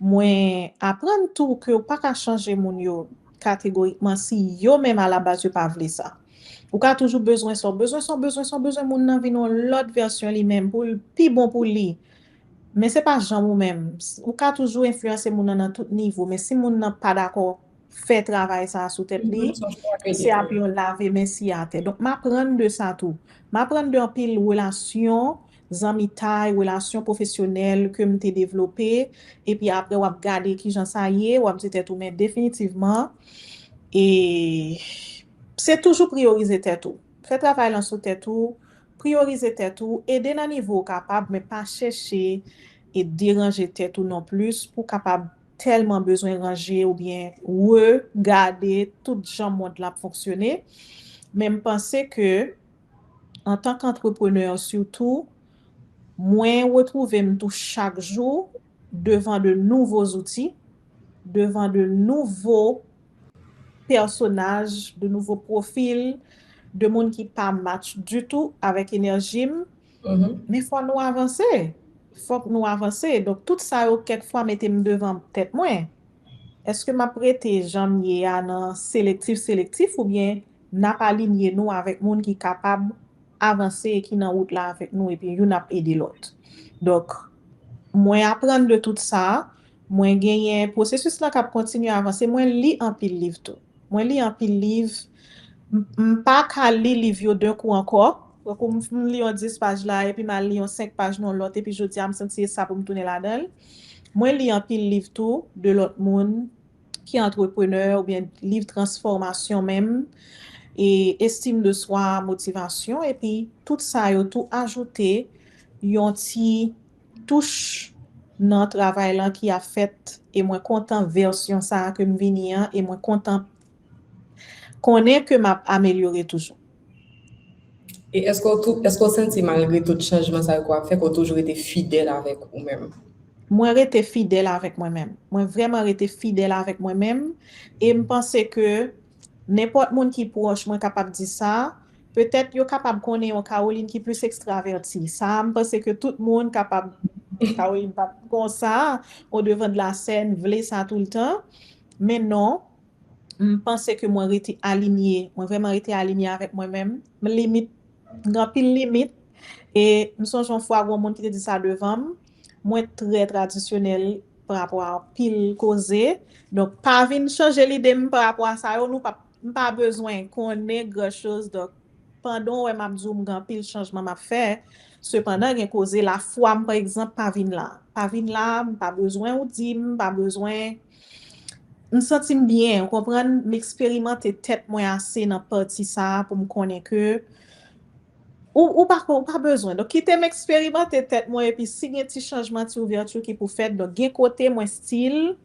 Mwen aprann tou ke w pa ka chanje moun yo kategorikman si yo menm alabaz yo pa vle sa. Ou ka toujou bezwen sa w bezwen, sa w bezwen, sa w bezwen moun nan vin yon lòt vèsyon li menm pou l pi bon pou li. Men se pa janm ou menm. Ou ka toujou enfliyanse moun nan nan tout nivo, men si moun nan pa dakò fè travay sa a sou tèt li, se ap yon lave men si atè. Donk, m aprann de sa tou. M aprann de anpil relasyon, zanmitay, relasyon pwofesyonèl ke m te devlope, epi apre w ap gade kijan sa ye, w ap di tèt ou, men definitivman, e se toujou priyorize tèt ou. Fè travay lan sou tèt ou, priyorize tèt ou, ede nan nivo w kapab, men pa chèche e deranje tèt ou non plis pou w kapab tèlman bezwen ranje oubyen regade tout jan mond lan ap fonksyone. Men m panse ke, antank antreprenè sitou, mwen retwouve m tou chak jou devan de nouvo zouti, devan de nouvo pèsonaj, de nouvo pwofil, de moun ki pa match ditou avèk enèji m. Men fò nou avanse. Fòk nou avanse. Donk, tout sa yo kèk fwa mete m devan tèt mwen. Èske m ap rete jan m ye a nan selektif, selektif, oubyen n ap alinye nou avèk moun ki kapab avanse e ki nan wout la avèk nou, epi youn ap ede lòt? Donk, mwen aprann de tout sa, mwen genyen pwosesis lan k ap kontinye avanse, mwen li anpil liv tou. Mwen li anpil liv. M pa ka li liv yo de kou ankò. Tankou m li yon dis paj la, epi m al li yon senk paj nan yon lòt, epi jodi a m santi se sa pou m tounen ladan l. Mwen li anpil liv tou de lòt moun ki antreprenè oubyen liv transfòmasyon menm, e estime de soi, motivasyon, epi tout sa yo tou ajoute yon ti touch nan travay lan ki ap fèt, e mwen kontan vèsyon sa a ke m vini an, e mwen kontan konnen ke m ap amelyore toujou. E èske w tou, èske w santi malgre tout chanjman sa yo ke w ap fè, ke w toujou rete fidèl avèk ou menm? Mwen rete fidèl avèk mwen menm. Mwen vrèman rete fidèl avèk mwen menm. E m panse ke nenpòt moun ki pwòch mwen kapab di sa. Petèt yo kapab konnen yon Caroline ki plis ekstravèti. Sa a, m panse ke tout moun kapab, Caroline pa t konsa, o devan de la sèn, vle sa toultan. Men non, m panse ke mwen rete alinye. Mwen vrèman rete alinye avèk mwen menm. M limit, gen anpil limit. E m sonje yon fwa, gen yon moun ki te di sa devan m. mwen trè tradisyonèl pa rapò a anpil koze. Donk, pa vin chanje lide m pa rapò a sa yo, nou pa, m pa bezwen konnen gran choz. Donk, pandan w wè m ap di w m gen anpil chanjman m ap fè, sepandan, gen koze lafwa m, pa egzanp, pa vin la. Pa vin la, m pa bezwen ou di m, m pa bezwen, m santi m byen, ou konprann? M eksperimante tèt mwen ase nan pati sa a pou m konnen ke ou, ou pa, ou pa bezwen. Donk, kite m eksperimante tèt mwen, epi si gen ti chanjman, ti ouvèti ki pou fèt, donk, gen kote mwen still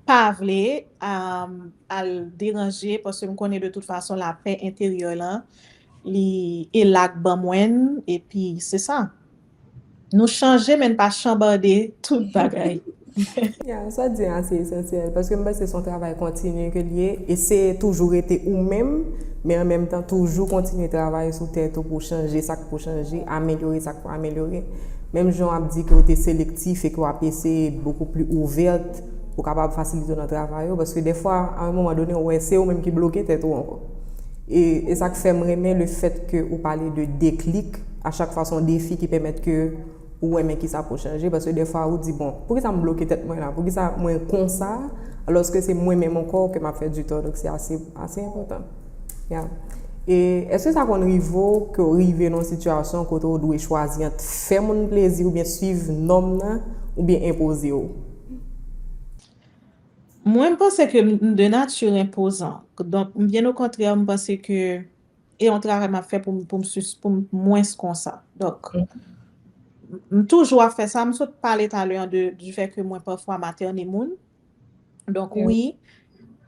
pa vle um, al deranje, paske m konnen de tout fason lapè enteryè lan, li e la k ban mwen, epi se sa. Nou chanje, men n pa chanbade tout bagay. Ya, sa w di an ase esansyèl, paske m panse se yon travay kontini ke l ye, e se toujou rete ou menm, men an menm tan toujou kontinye travay sou tèt ou pou chanje sa k pou chanje, amelyore sa k pou amelyore. Menm jan w ap di ke w te selektif e ke w ap eseye bokou pli ouvèt pou kapab fasilite w nan travay ou, paske dèfwa, a yon moman done, w wè se ou menm ki bloke tèt ou ankò. E, e sa k fè m renmen le fèt ke ou pale de deklik, a chak fwa se yon defi ki pèmèt ke ou wè men kisa pou chanje, paske dèfwa ou di, bon, poukisa m bloke tèt mwen la, poukisa mwen konsa, alòske se mwen menm ankò ke m ap fè di tò, donk se ase, ase enpòtan. Ya. E èske sa konn rive w ke w rive nan yon sitiyasyon kote w dwe chwazi ant fè moun plezi oubyen swiv nòm nan oubyen enpoze w? Mwen, m panse ke m de nati enpozan. Donk, byen okontrè, m panse ke e yon travay m ap fè pou m, pou m, pou m mwens konsa. Donk, m toujou ap fè sa. M sot pale talè de, du fait que mwen pafwa matène moun. Donk, wi,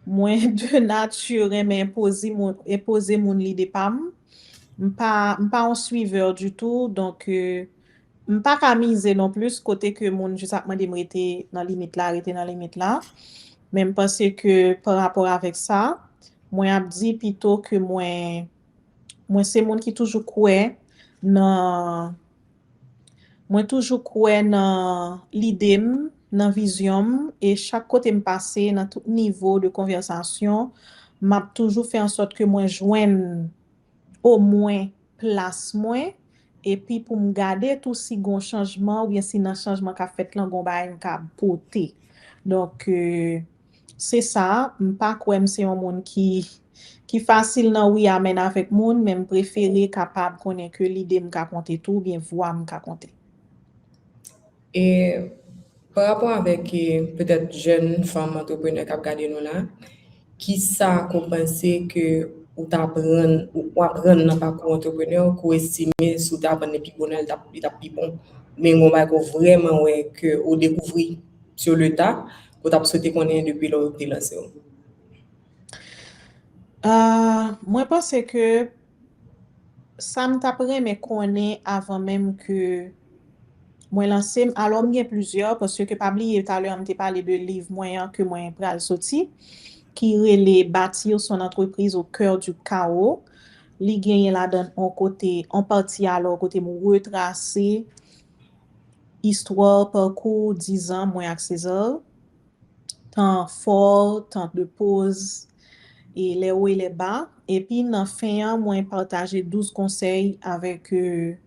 mwen de nati renmen enpoze moun, enpoze moun lide pa m. M pa, m pa yon suiveur du tout. Donk, euh, m pa ka mize non plis kote ke moun jis ap mande m rete nan limit la, rete nan limit la. Men m panse ke pa rapò avèk sa, mwen ap di pito ke mwen, mwen se moun ki toujou kwè nan, mwen toujou kwè nan lide m, nan vizyon m, e chak kote m pase, nan tout nivo de konvèsasyon, m ap toujou fè ansòt ke mwen jwenn omwen plas mwen, epi pou m gade tou si gon chanjman oubyen si nan chanjman k ap fèt lan gon bagay m ka pote. Donk, euh, se sa, m pa kwè m se yon moun ki, ki fasil nan wi amèn avèk moun, men m prefere kapab konnen ke lide m ka konte tou, oubyen vwa m ka konte. E pa rapò avèk, e, petèt jèn fanm antreprenè k ap gade nou la, kisa ke w panse ke ou t aprann, ou, ou aprann nan pakou antreprenè w ke w estime si w te aprann li pi bonè, li t ap, li t ap pi bon? Men gon bagay ke w vrèman wè ke w dekouvri sur le tas, ke w t ap swete konnen depi lè w te lanse w? Ah, mwen panse ke sa m t ap renmen konnen avan menm ke mwen lanse m, alò m gen plizyè, paske pa bliye talè a m te pale de liv mwen an ke mwen pral soti, ki rele Bâtir son entreprise au cœur du chaos. Li genyen ladan l yon kote, yon pati alò kote m retrase istwa, pakou dizan mwen ak César, tan fò, tan de poz, e lè wo e lè ba. Epi nan fen an, mwen pataje douz konsèy avèk, euh,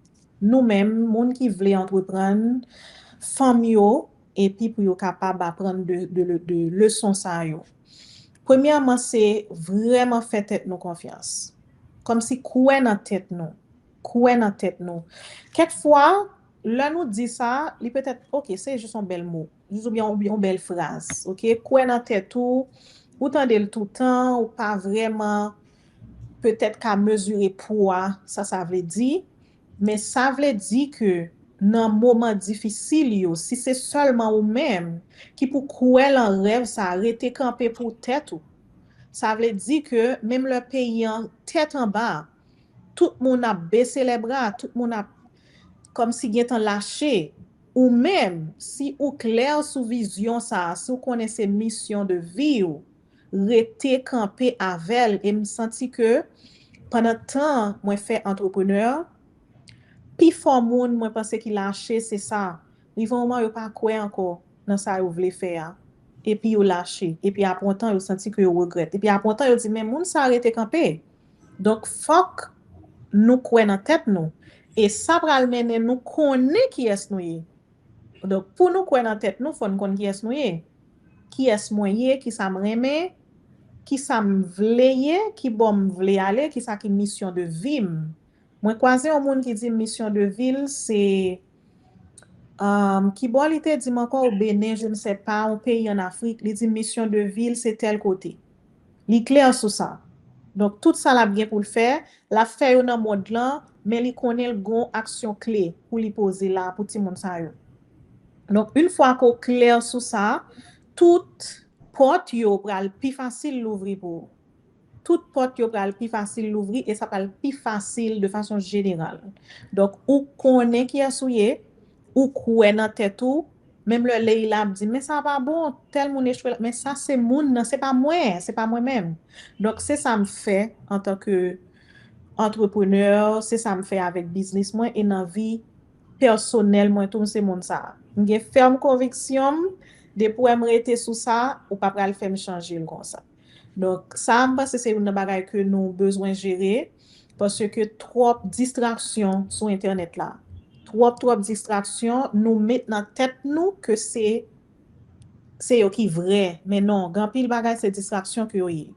nou menm, moun ki vle antreprann, fanm yo, epi pou yo kapab aprann de, de, de leson sa yo. Premyèman, se vrèman fè tèt nou konfyans. Kòmsi kwè nan tèt nou. Kwè nan tèt nou. Kèk fwa, lè nou di sa, li petèt, oke, se jis yon bèl mo, jis oubyen yon, yon bèl fraz, oke? Kwè nan tèt ou, ou tande l toutan, ou pa vrèman petèt ka mezire pwa sa sa vle di, men sa vle di ke nan moman difisil yo, si se sèlman ou menm ki pou kwè lan rèv sa, rete kanpe pou tèt ou. Sa vle di ke menm lè peyi an tèt anba, tout moun ap bese lè bra, tout moun ap kòmsi gentan lache. Ou menm, si ou klè sou vizyon sa a, si w konnen se misyon de vi w, rete kanpe avè l. E m santi ke pandan tan mwen fè antreprenè, pifò moun mwen panse ki lache se sa. Rive yon moman yo pa kwè ankò nan sa yo vle fè a. Epi yo lache. Epi apre yon tan yo santi ke yo regrèt. Epi apre yon tan yo di, men moun sa rete kanpe. Donk, fòk nou kwè nan tèt nou. E sa pral mennen nou konnen kiyès nou ye. Donk, pou nou kwè nan tèt nou, fò n konn kiyès nou ye. Kiyès mwen ye, kisa m renmen, kisa m vle ye, ki bò m vle ale, kisa ki misyon de vi m. Mwen kwaze yon moun ki di misyon de vi l se, um, ki bò li te di m ankò, o Benin, je ne sais pas, yon peyi an Afrik, li di misyon de vi l se tèl kote. Li klè sou sa. Donk, tout sa l ap gen pou l fè, l ap fè yo nan mond lan, men li konnen l gon aksyon kle pou li poze la pou timoun sa yo. Donk, yon fwa ke w klè sou sa, tout pòt yo pral pi fasil louvri pou ou. Tout pòt yo pral pi fasil louvri e sa pral pi fasil de fason jeneral. Donk, ou konnen kiyès ou ye, ou kwè nan tèt ou, menm lè Leila ap di, men sa pa bon, tèl moun echwe, men sa se moun nan, se pa mwen, se pa mwen menm. Donk, se sa m fè antanke antreprenè, se sa m fè avèk biznis mwen e nan vi pèsonèl mwen tou, m se moun sa. M gen fèm konviksyon m, depi w wè m rete sou sa, ou pa pral fè m chanje l konsa. Donk, sa a, m panse se youn nan bagay ke nou bezwen jere, paske twòp distraksyon sou entènèt la. Twòp, twòp distraksyon, nou met nan tèt nou ke se, se yo ki vrè. Men non, gen anpil bagay se distraksyon ke yo ye.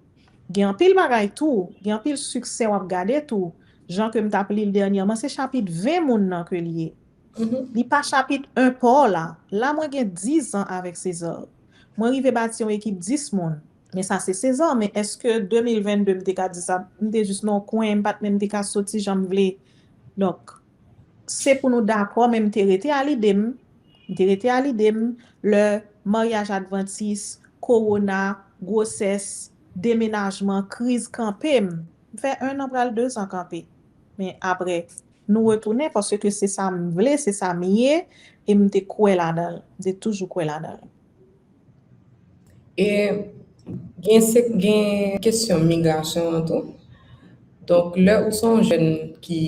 Gen anpil bagay tou, gen anpil siksè w ap gade tou. Jan ke m t ap li l dènyèman, se chapit ven moun nan ke l ye. Li pa chapit en pa w la. La, mwen gen diz an avèk César. Mwen rive bati yon ekip dis moun. Men sa se César, men èske de mil vennde m te ka di sa? M te jis nan yon kwen, m pa t menm te ka soti jan m vle. Donk, se pou nou dakò, men m te rete a lide m. M te rete a lide m, lè maryaj advantis, kowona, gwosès, demenajman, kriz kanpe m. M fè en an pral de zan kanpe. Men apre, nou retounen paske se sa m vle, se sa m ye, e m te kwè ladan l. M te toujou kwè ladan l. E gen, se, gen kesyon migrasyon an tou. Donk, lè ou se yon jèn ki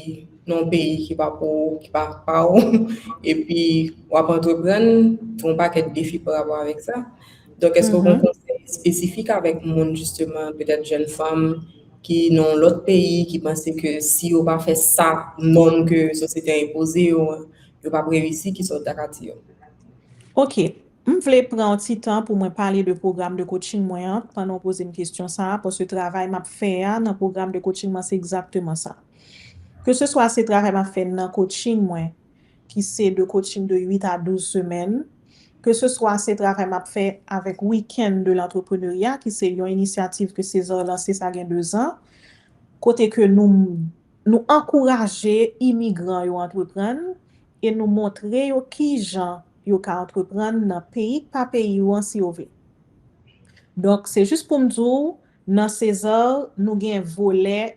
nan yon peyi ki pa pou, ki pa pa ou, epi w ap antreprann, gen yon pakèt defi pa rapò avèk sa. Donk, èske ou gen konsèy espesifik avèk moun, jisteman, petèt jèn fanm ki nan yon lòt peyi, ki panse ke si yo pa fè sa, nòm ke sosyete a enpoze yo, yo p ap reyisi, kisa w ta ka di yo? Ok. M vle pran yon ti tan pou mwen pale de pwogram de coaching mwen an, pandan w poze m kesyon sa a, paske travay m ap fè a nan pwogram de coaching mwen, se egzakteman sa. Keseswa se travay m ap fè nan coaching mwen, ki se de coaching de uit a douz semèn, keseswa se travay m ap fè avèk Weekend de l'entrepreneuriat, ki se yon inisyativ ke César lanse sa gen de zan, kote ke nou, nou ankouraje imigran yo antreprann e nou montre yo kijan yo ka antreprann nan peyi k pa peyi yo an si yo vle. Donk, se jis pou m di w, nan César, nou gen volè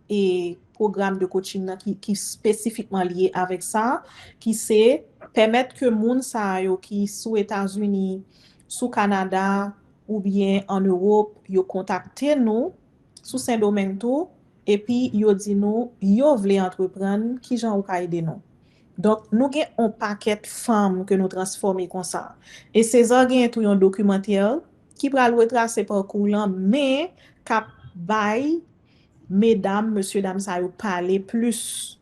e pwogram de coaching nan ki, ki espesifikman lye avèk sa, ki se pèmèt ke moun sa yo ki sou Etazini, sou Kanada, oubyen ann Ewòp, yo kontakte nou, sou Sendomeng tou, epi yo di nou yo vle antreprann, kijan ou ka ede nou. Donk, nou gen yon pakèt fanm ke nou transfòme konsa. E César genyen tou yon dokimantè ki pral retrase pakou lan, men k ap bay medam, mesye dam sa yo pale plis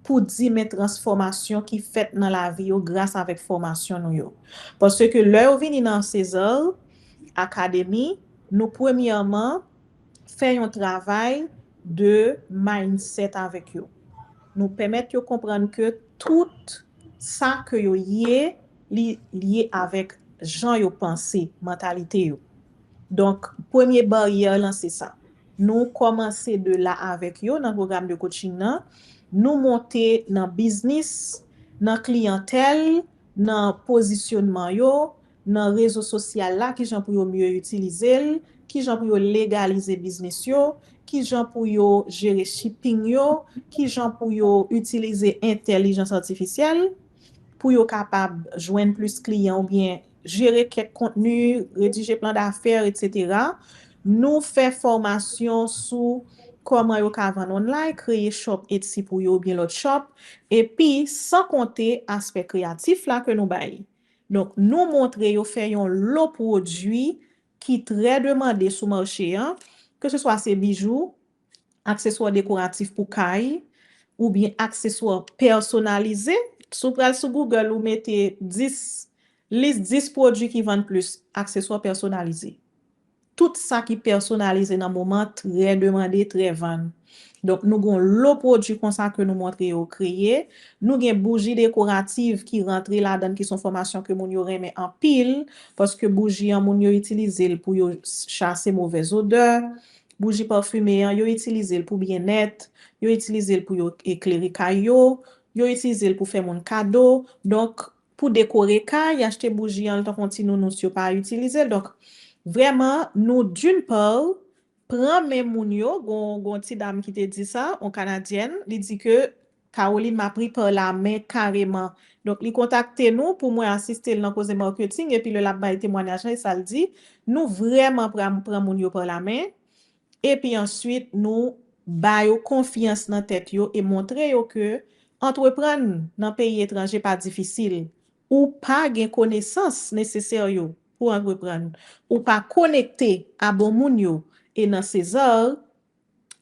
pou di men transfòmasyon ki fèt nan lavi yo gras avèk fòmasyon nou yo. Paske lè yo vini nan César Academy, nou premyèman fè yon travay de mindset avèk yo. Nou pèmèt yo konprann ke tout sa ke yo ye, li lye avèk jan yo panse, mantalite yo. Donk, premye baryè lan se sa. Nou kòmanse de la avèk yo nan pwogram de coaching nan. Nou monte nan biznis, nan kliyantèl, nan pozisyonman yo, nan rezo sosyal la, kijan pou yo mye itilize l, kijan pou yo legalize biznis yo, kijan pou yo jere shipping yo, kijan pou yo itilize entèlijans atifisyèl pou yo kapab jwenn plis kliyan oubyen jere kèk kontni, redije plan dafè, etsetera. Nou fè fòmasyon sou kòman yo ka vann online, kreye shop Etsy pou yo oubyen lòt shop, epi san konte aspè kreyatif la ke nou bay. Donk, nou montre yo fè yon lo pwodui ki trè demande sou mache an, keseswa se bijou, akseswa dekoratif pou kay, oubyen akseswa pèsonalize, Si w pral sou Google, ou mete dis, lis dis pwodui ki vann plis, akseswa pèsonalize. Tout sa ki pèsonalize nan moman trè demande, trè vann. Donk, nou gen yon lo pwodui konsa ke nou montre yo kreye. Nou gen bouji dekorativ ki rantre ladan, ki se yon fòmasyon ke moun yo renmen anpil, paske bouji an, moun yo itilize l pou yo chase movèz odè. Bouji pafime an, yo itilize l pou byennèt, yo itilize l pou yo eklere kay yo, yo itilize l pou fè moun kado. Donk, pou dekore kay, achte bouji an, tankou ti nounous yo pa itilize l. Donk, vrèman, nou, d'une part, pran men moun yo, gon, gon ti dam ki te di sa, yon Kanadyèn, li di ke Caroline m'a pris par la main carrément. Donk, li kontakte nou pou mwen asiste l nan koze marketing, epi lè l ap bay temwanyaj la, e sa l di, nou vrèman pran, pran moun yo pa lamen, epi answit, nou ba yo konfyans nan tèt yo e montre yo ke antreprann nan peyi etranje pa difisil. Ou pa gen konesans nesesè yo pou antreprann. Ou pa konekte a bon moun yo. E nan César,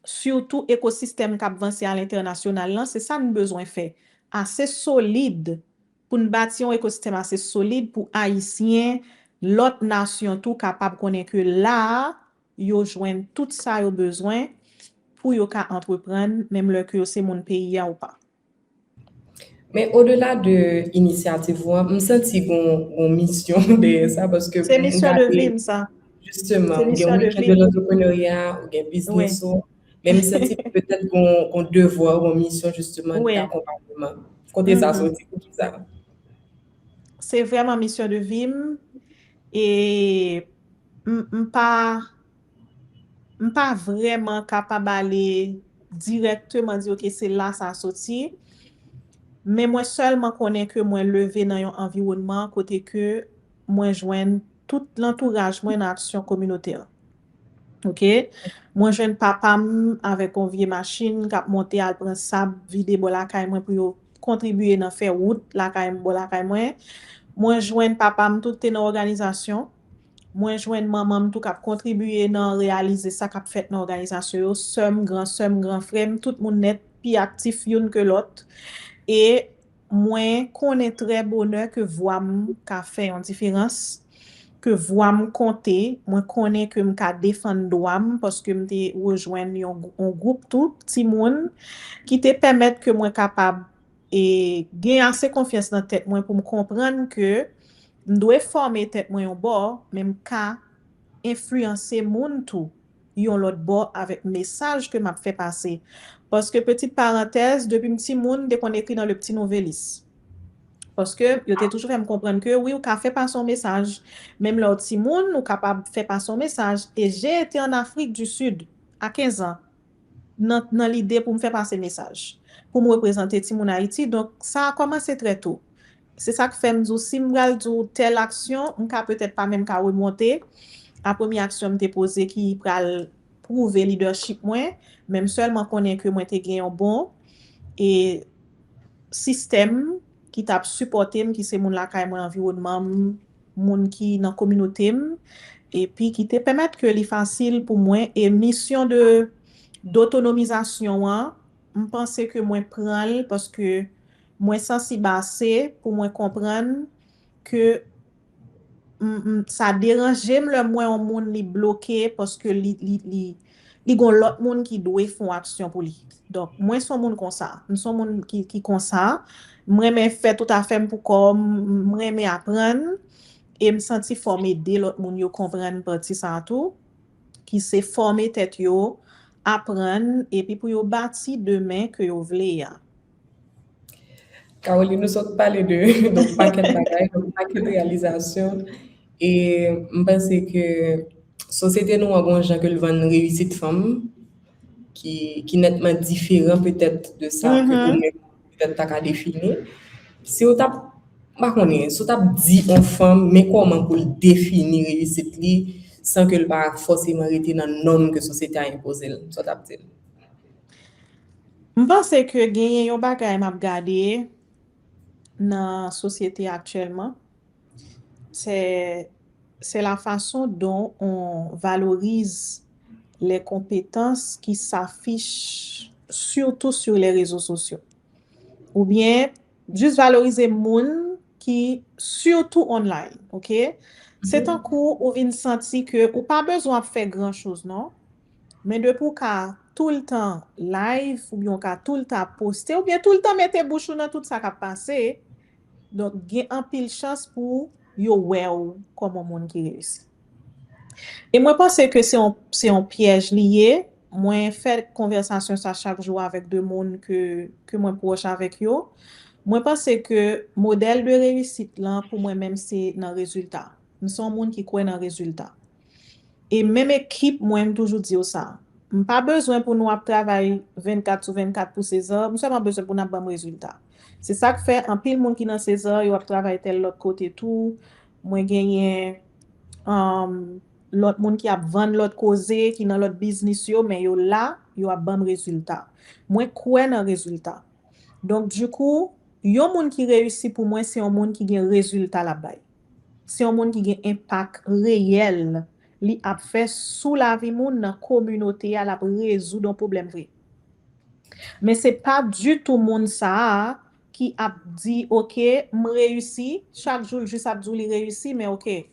sitou ekosistèm k ap vanse alentènasyonal lan, se sa n bezwen fè. Ase solid pou n bati yon ekosistèm ase solid pou Ayisyen, lòt nasyon tou kapab konnen ke la a, yo jwenn tout sa yo bezwen pou yo ka antreprann, menm lè ke yo se moun peyi a ou pa. Men odela de inisyativ ou an, m santi gon, gon misyon dèyè sa, paske Se misyon de vi m sa. Jisteman, ou gen weekend de l'entrepreneuriat, ou gen biznis ou, men m santi petèt gon, gon devwa, gon misyon jisteman d'akonpanyman. Kote sa soti, pou ki sa? Se vrèman misyon de vi m, e m, m pa, m pa vrèman kapab ale dirèkteman di, ok, se la sa soti. Men mwen sèlman konnen ke mwen leve nan yon anviwònman kote ke mwen jwenn tout lantouraj mwen nan aksyon kominotè. Ok? Mwen jwenn papa m avèk yon vye machin k ap monte al pran sab, vide bò lakay mwen pou yo kontribye nan fè wout lakay m, bò lakay mwen. Mwen jwenn papa m tou te nan òganizasyon. Mwen jwenn manman m tou k ap kontribye nan reyalize sa k ap fèt nan òganizasyon yo. Sè m, gran sè m, gran frè m, tout moun nèt pi aktif youn ke lòt. E mwen konnen trè bonè ke vwa m ka fè yon diferans, ke vwa m konte, mwen konnen ke m ka defann dwa m paske m te rejwenn yon, yon gwoup tou, timoun, ki te pèmèt ke mwen kapab e gen ase konfyans nan tèt mwen pou m konprann ke m dwe fòme tèt mwen yon bò, men m ka enfliyanse moun tou yon lòt bò avèk mesaj ke m ap fè pase. Paske, petit parenthèse, depi m timoun, m te konn ekri nan Le Petit Nouvelliste. Paske yo te toujou fè m konprann ke wi, ou ka fè pase yon mesaj. Menm lè w timoun, ou kapab fè pase yon mesaj. E j'ai été en Afrique du Sud à quinze ans. Nan, nan lide pou m fè pase mesaj, pou m reprezante timoun Ayiti. Donk, sa a kòmanse trè to. Se sa k fè m di w, si m pral di w tèl aksyon, m ka petèt pa menm ka remonte a premye aksyon m te poze ki pral pwouve lidèchip mwen, men m sèlman konnen ke mwen te gen yon bon e sistèm ki t ap sipòte m, ki se moun lakay mwen, anviwònman m, moun ki nan kominote m, epi ki te pèmèt ke li fasil pou mwen. E misyon de, dotonomizasyon an, m panse ke mwen pran l paske mwen sansib ase pou mwen konprann ke m, m, sa deranje m lè m wè yon moun li bloke paske li, li, li, li gon lòt moun ki dwe fè yon aksyon pou li. Donk, mwen se yon moun konsa. M se yon moun ki, ki konsa. M renmen fè tout afè m pou kò m, m renmen aprann. E m santi fò m ede lòt moun yo konprann pati sa a tou, ki se fòme tèt yo, aprann, epi pou yo bati demen ke yo vle a. Caroline, nou sot pale de, de yon pakèt bagay, de yon pakèt reyalizasyon. E m panse ke sosyete nou an gon jan ke l vann reyisit fanm ki, ki nètman diferan petèt de sa ke ou menm petèt ta ka defini. Si w t ap, m pa konnen, si w t ap di yon fanm, men kòman pou l defini reyisit li, san ke l pa fòseman rete nan nòm ke sosyete a enpoze l, sa w t ap di l? M panse ke genyen yon bagay m ap gade nan sosyete aktyèlman. C'est, c'est la façon dont on valorise les compétences qui s'affichent surtout sur les réseaux sociaux. Oubyen, Jis valorize moun ki, sitou online, ok? Se tankou ou vin santi ke ou pa bezwen ap fè gran choz, non. Men depi ou ka toultan live, oubyen ou ka toultan poste, oubyen toultan mete bouch ou nan tout sa k ap pase, donk gen anpil chans pou yo wè w kòm yon moun ki reyisi. E mwen panse ke se yon, se yon pyèj li ye. Mwen fè konvèsasyon sa chak jou avèk de moun ke, ke mwen pwòch avèk yo. Mwen panse ke modèl de reyisit lan, pou mwen menm, se nan rezilta. M se yon moun ki kwè nan rezilta. E menm ekip mwen, m toujou di yo sa. M pa bezwen pou nou ap travay vennkat sou vennkat pou César, m sèlman bezwen pou n ap ban m rezilta. Se sa k fè anpil moun ki nan César, yo ap travay tèl lòt kote tou. Mwen genyen um, lòt moun ki ap vann lòt koze, ki nan lòt biznis yo, men yo la, yo ap ban m rezilta. Mwen kwè nan rezilta. Donk, dikou, yon moun ki reyisi pou mwen, se yon moun ki gen rezilta l ap bay. Se yon moun ki gen enpak reyèl li ap fè sou lavi moun, nan kominote a, l ap rezoud yon pwoblèm vre. Men se pa ditou moun sa a ki ap di, "Ok, m reyisi," chak jou l jis ap di w li reyisi, men ok,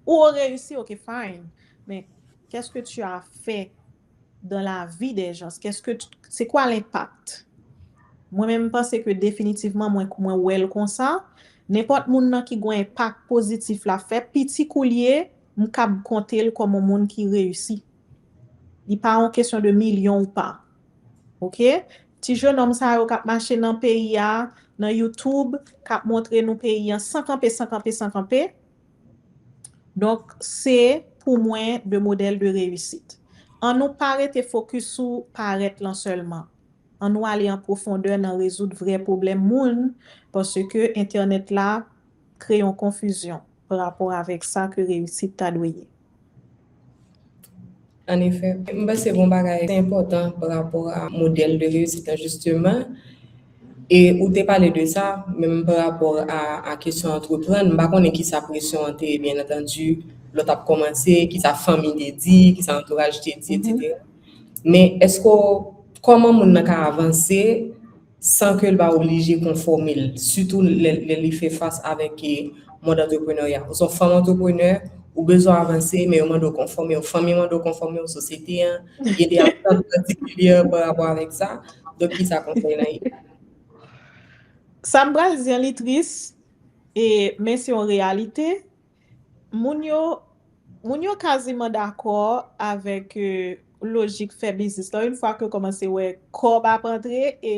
ou reyisi, ok, fine. Men qu'est-ce que tu as fait dans la vie des gens? Qu'est-ce que tu- c'est quoi l'impact? Mwen menm, m panse ke definitivman, mwen, mwen wè l konsa. Nenpòt moun nan ki gen enpak pozitif l ap fè, piti kou l ye, m kab konte l kòm yon moun ki reyisi. Li pa yon kesyon de milyon ou pa. Ok? Ti jenòm sa yo k ap mache nan peyi a, nan YouTube, k ap montre nou peyi an san kanpe, san kanpe, san kanpe. Donk, se pou mwen de modèl de reyisit. Ann nou pa rete fokis sou parèt lan sèlman. Ann nou ale an pwofondè nan rezoud vrè pwoblèm moun, paske entènèt la kreye yon konfizyon pa rapò avèk sa ke reyisit ta dwe ye. Anefè, m panse gon bagay enpòtan pa rapò a modèl de reyisit lan, jisteman. E ou te pale de sa, menm pa rapò a, a kesyon antreprann, m pa konnen kisa presyon an te ye, byen antandi, lè w t ap kòmanse, kisa fanmi te di, kisa antouraj te di, etsetera. Men èske w, kòman moun nan ka avanse san ke l pa oblije konfòme l, sitou lè, lè li fè fas avèk, e, mond antreprenarya. Ou se yon fanm antreprenè, ou bezwen avanse, men yo mande w konfòme w, fanmi mande w konfòme w, sosyete an, gen de atant patikilyè pa rapò avèk sa. Donk, kisa konsèy lan ye? Sa m pral di an, li tris, e, men se yon reyalite. Moun yo, moun yo kaziman dakò avèk, e, lojik fè biznis lan, yon fwa ke yo kòmanse wè kòb ap antre e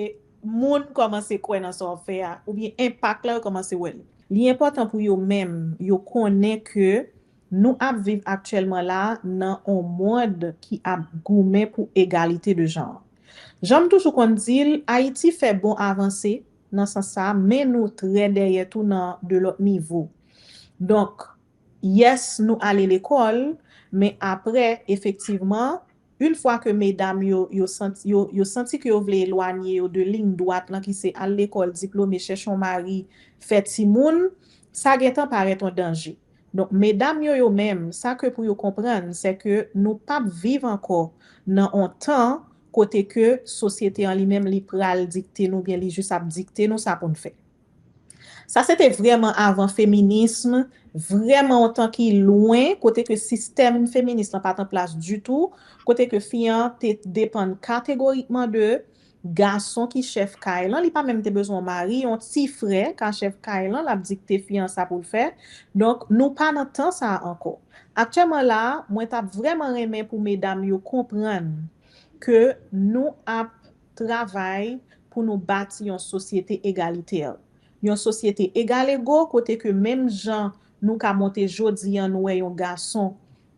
moun kòmanse kwè nan sa w ap fè a, oubyen enpak la, yo kòmanse wè l. Li enpòtan pou yo menm, yo konnen ke nou ap viv aktyèlman la nan yon mond ki ap goumen pou egalite de jan. Jan m toujou konn di l, Ayiti fè bon avanse nan sans sa, men nou trè dèyè tou nan de lòt nivo. Donk, yes, nou ale lekòl, men apre, efektivman, yon fwa ke medam yo, yo santi, yo, yo santi ke yo vle elwanye yo de liy dwat lan ki se al lekòl, diplome, chèche yon mari, fè timoun, sa gentan parèt yon danje. Donk, medam yo, yo menm, sa ke pou yo konprann, se ke nou p ap viv ankò nan yon tan kote ke sosyete an li menm li pral dikte nou, byen li jis ap dikte nou sa pou n fè. Sa se te vrèman avan feminism, vrèman yon tan ki lwen, kote ke sistèm feminis lan pa t an plas ditou, kote ke fi an te depann kategorikman de gason ki chèf kay lan, li pa menm te bezwen yon mari, yon ti frè ka chèf kay lan, l ap dikte fi an sa pou l fè. Donk, nou pa nan tan sa a ankò. Aktyèlman la, mwen t ap vrèman renmen pou medam yo konprann ke nou ap travay pou nou bati yon sosyete egalitè. Yon sosyete egalego kote ke menm jan nou ka monte jodi an, nou wè yon gason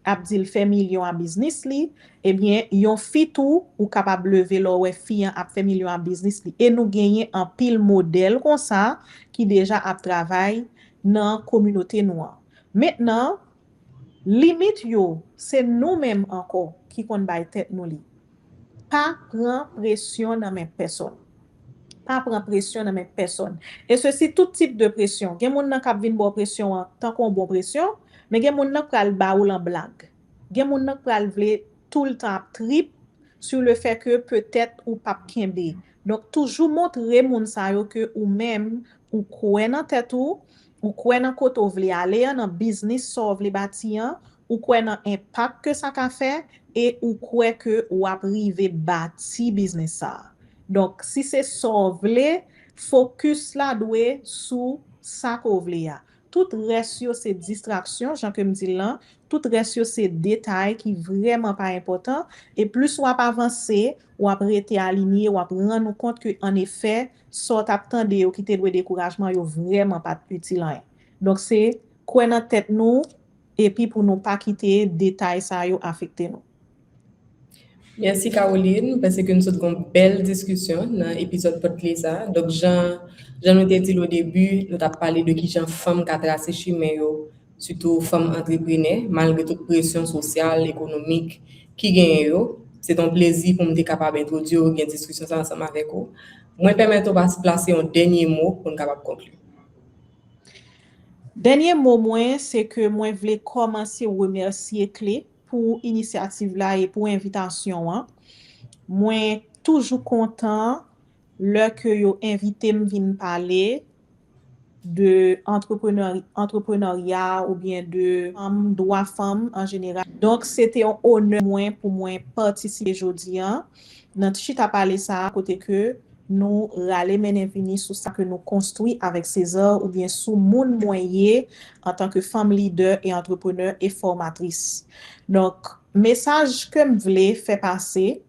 ap di l fè milyon a biznis li, ebyen, yon fi tou, ou kapab leve lè w wè fi an ap fè milyon a biznis li. E nou genyen anpil modèl konsa ki deja ap travay nan kominote nou an. Mentnan, limit yo, se nou menm ankò ki konn bay tèt nou li. Pa pran presyon nan men pèsonn. Pa pran presyon nan men pèsonn. E sesi tout tip de presyon. Gen moun nan k ap vin ba w presyon an tankou yon bon presyon, men gen moun nan k pral ba ou l an blag. Gen moun nan k pral vle toultan ap trip sur le fait que petèt ou p ap kenbe. Donk, toujou montre moun sa yo ke ou menm, ou kwè nan tèt ou, ou kwè nan kote w vle ale an, nan biznis sa w vle bati an, ou kwè nan enpak ke sa ka fè, e ou kwè ke w ap rive bati biznis sa a. Donk, si se sa w vle, fokis la dwe sou sa ke w vle a. Tout rès yo se distraksyon, jan ke m di l lan, tout rès yo se detay ki vrèman pa enpòtan, e plis w ap avanse, w ap rete alinye, w ap rann ou kont ke, an efè, sa w t ap tande yo ki te dwe dekourajman yo vrèman pa t itil anyen. Donk, se kwè nan tèt nou, epi pou nou pa kite detay sa yo afekte nou. Mèsi Caroline, m panse ke nou sot gon bèl diskisyon nan epizòd Pòt Kle sa. Donk jan jan nou te di l o debi, nou t ap pale de kijan fanm ka trase chimen yo, sitou fanm antreprenè, malgre tout presyon sosyal, ekonomik ki genyen yo. Se t on plezi pou m te kapab entwodui w, gen diskisyon sa ansanm avèk ou. Mwen pèmèt ou pas- plase yon dènye mo pou n kapab konkli. Dènye mo mwen, se ke mwen vle kòmanse remèsye Kle pou inisyativ la e pou envitasyon an. Mwen toujou kontan lè ke yo envite m vin pale de antreprenè- antreprenarya oubyen de fanm, dwa fanm an jeneral. Donk, se te yon onè mwen pou mwen patisipe jodi a nan chita pale sa a, kote ke nou rale mennen vini sou sa ke nou konstwi avèk César oubyen sou moun mwen ye antanke fanm lidè e antreprenè e fòmatris. Donk, mesaj ke m vle fè pase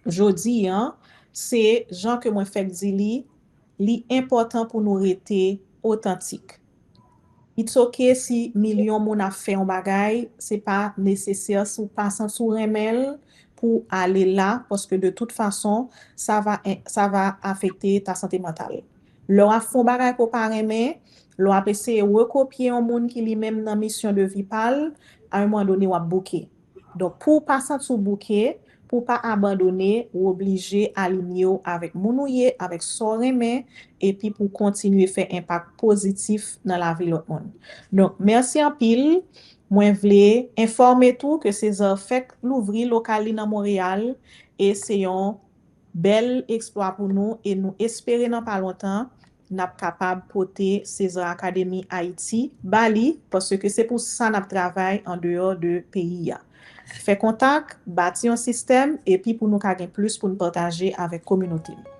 jodi a, se jan ke mwen fèk di li, li enpòtan pou nou rete otantik. It's ok si milyon moun ap fè yon bagay, se pa nesesè si w pa santi w renmen l pou w ale la, paske de tout fason, sa va, sa va afekte ta sante mantal. Lè w ap fè yon bagay ke w pa renmen, lè w ap eseye rekopye yon moun ki li menm nan misyon de vi pa l, a yon moman done w ap bouke. Donk, pou w pa santi w bouke, pou w pa abandone, ou oblije alinye w avèk moun ou ye, avèk sa w renmen, epi pou w kontinye fè enpak pozitif nan lavi lòt moun. Donk, mèsi anpil. Mwen vle enfòme tou ke César fèk louvri lokal li nan Monreyal, e se yon bèl eksplwa pou nou, e nou espere nan pa lontan, n ap kapab pote César Academy Haïti ba li, paske se pou sa n ap travay andeyò de peyi a. Fè kontak, bati yon sistèm, epi pou nou ka gen plis pou n pataje avèk kominote nou.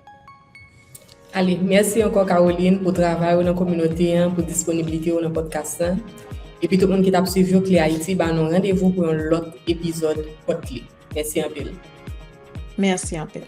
Ale, mèsi ankò Caroline pou travay ou nan kominote an, pou disponiblite ou nan podcast lan. Epi tout moun ki t ap swiv yo, Kle Ayiti ba nou randevou pou yon lòt epizòd Pòt Kle. Mèsi anpil. Mèsi anpil.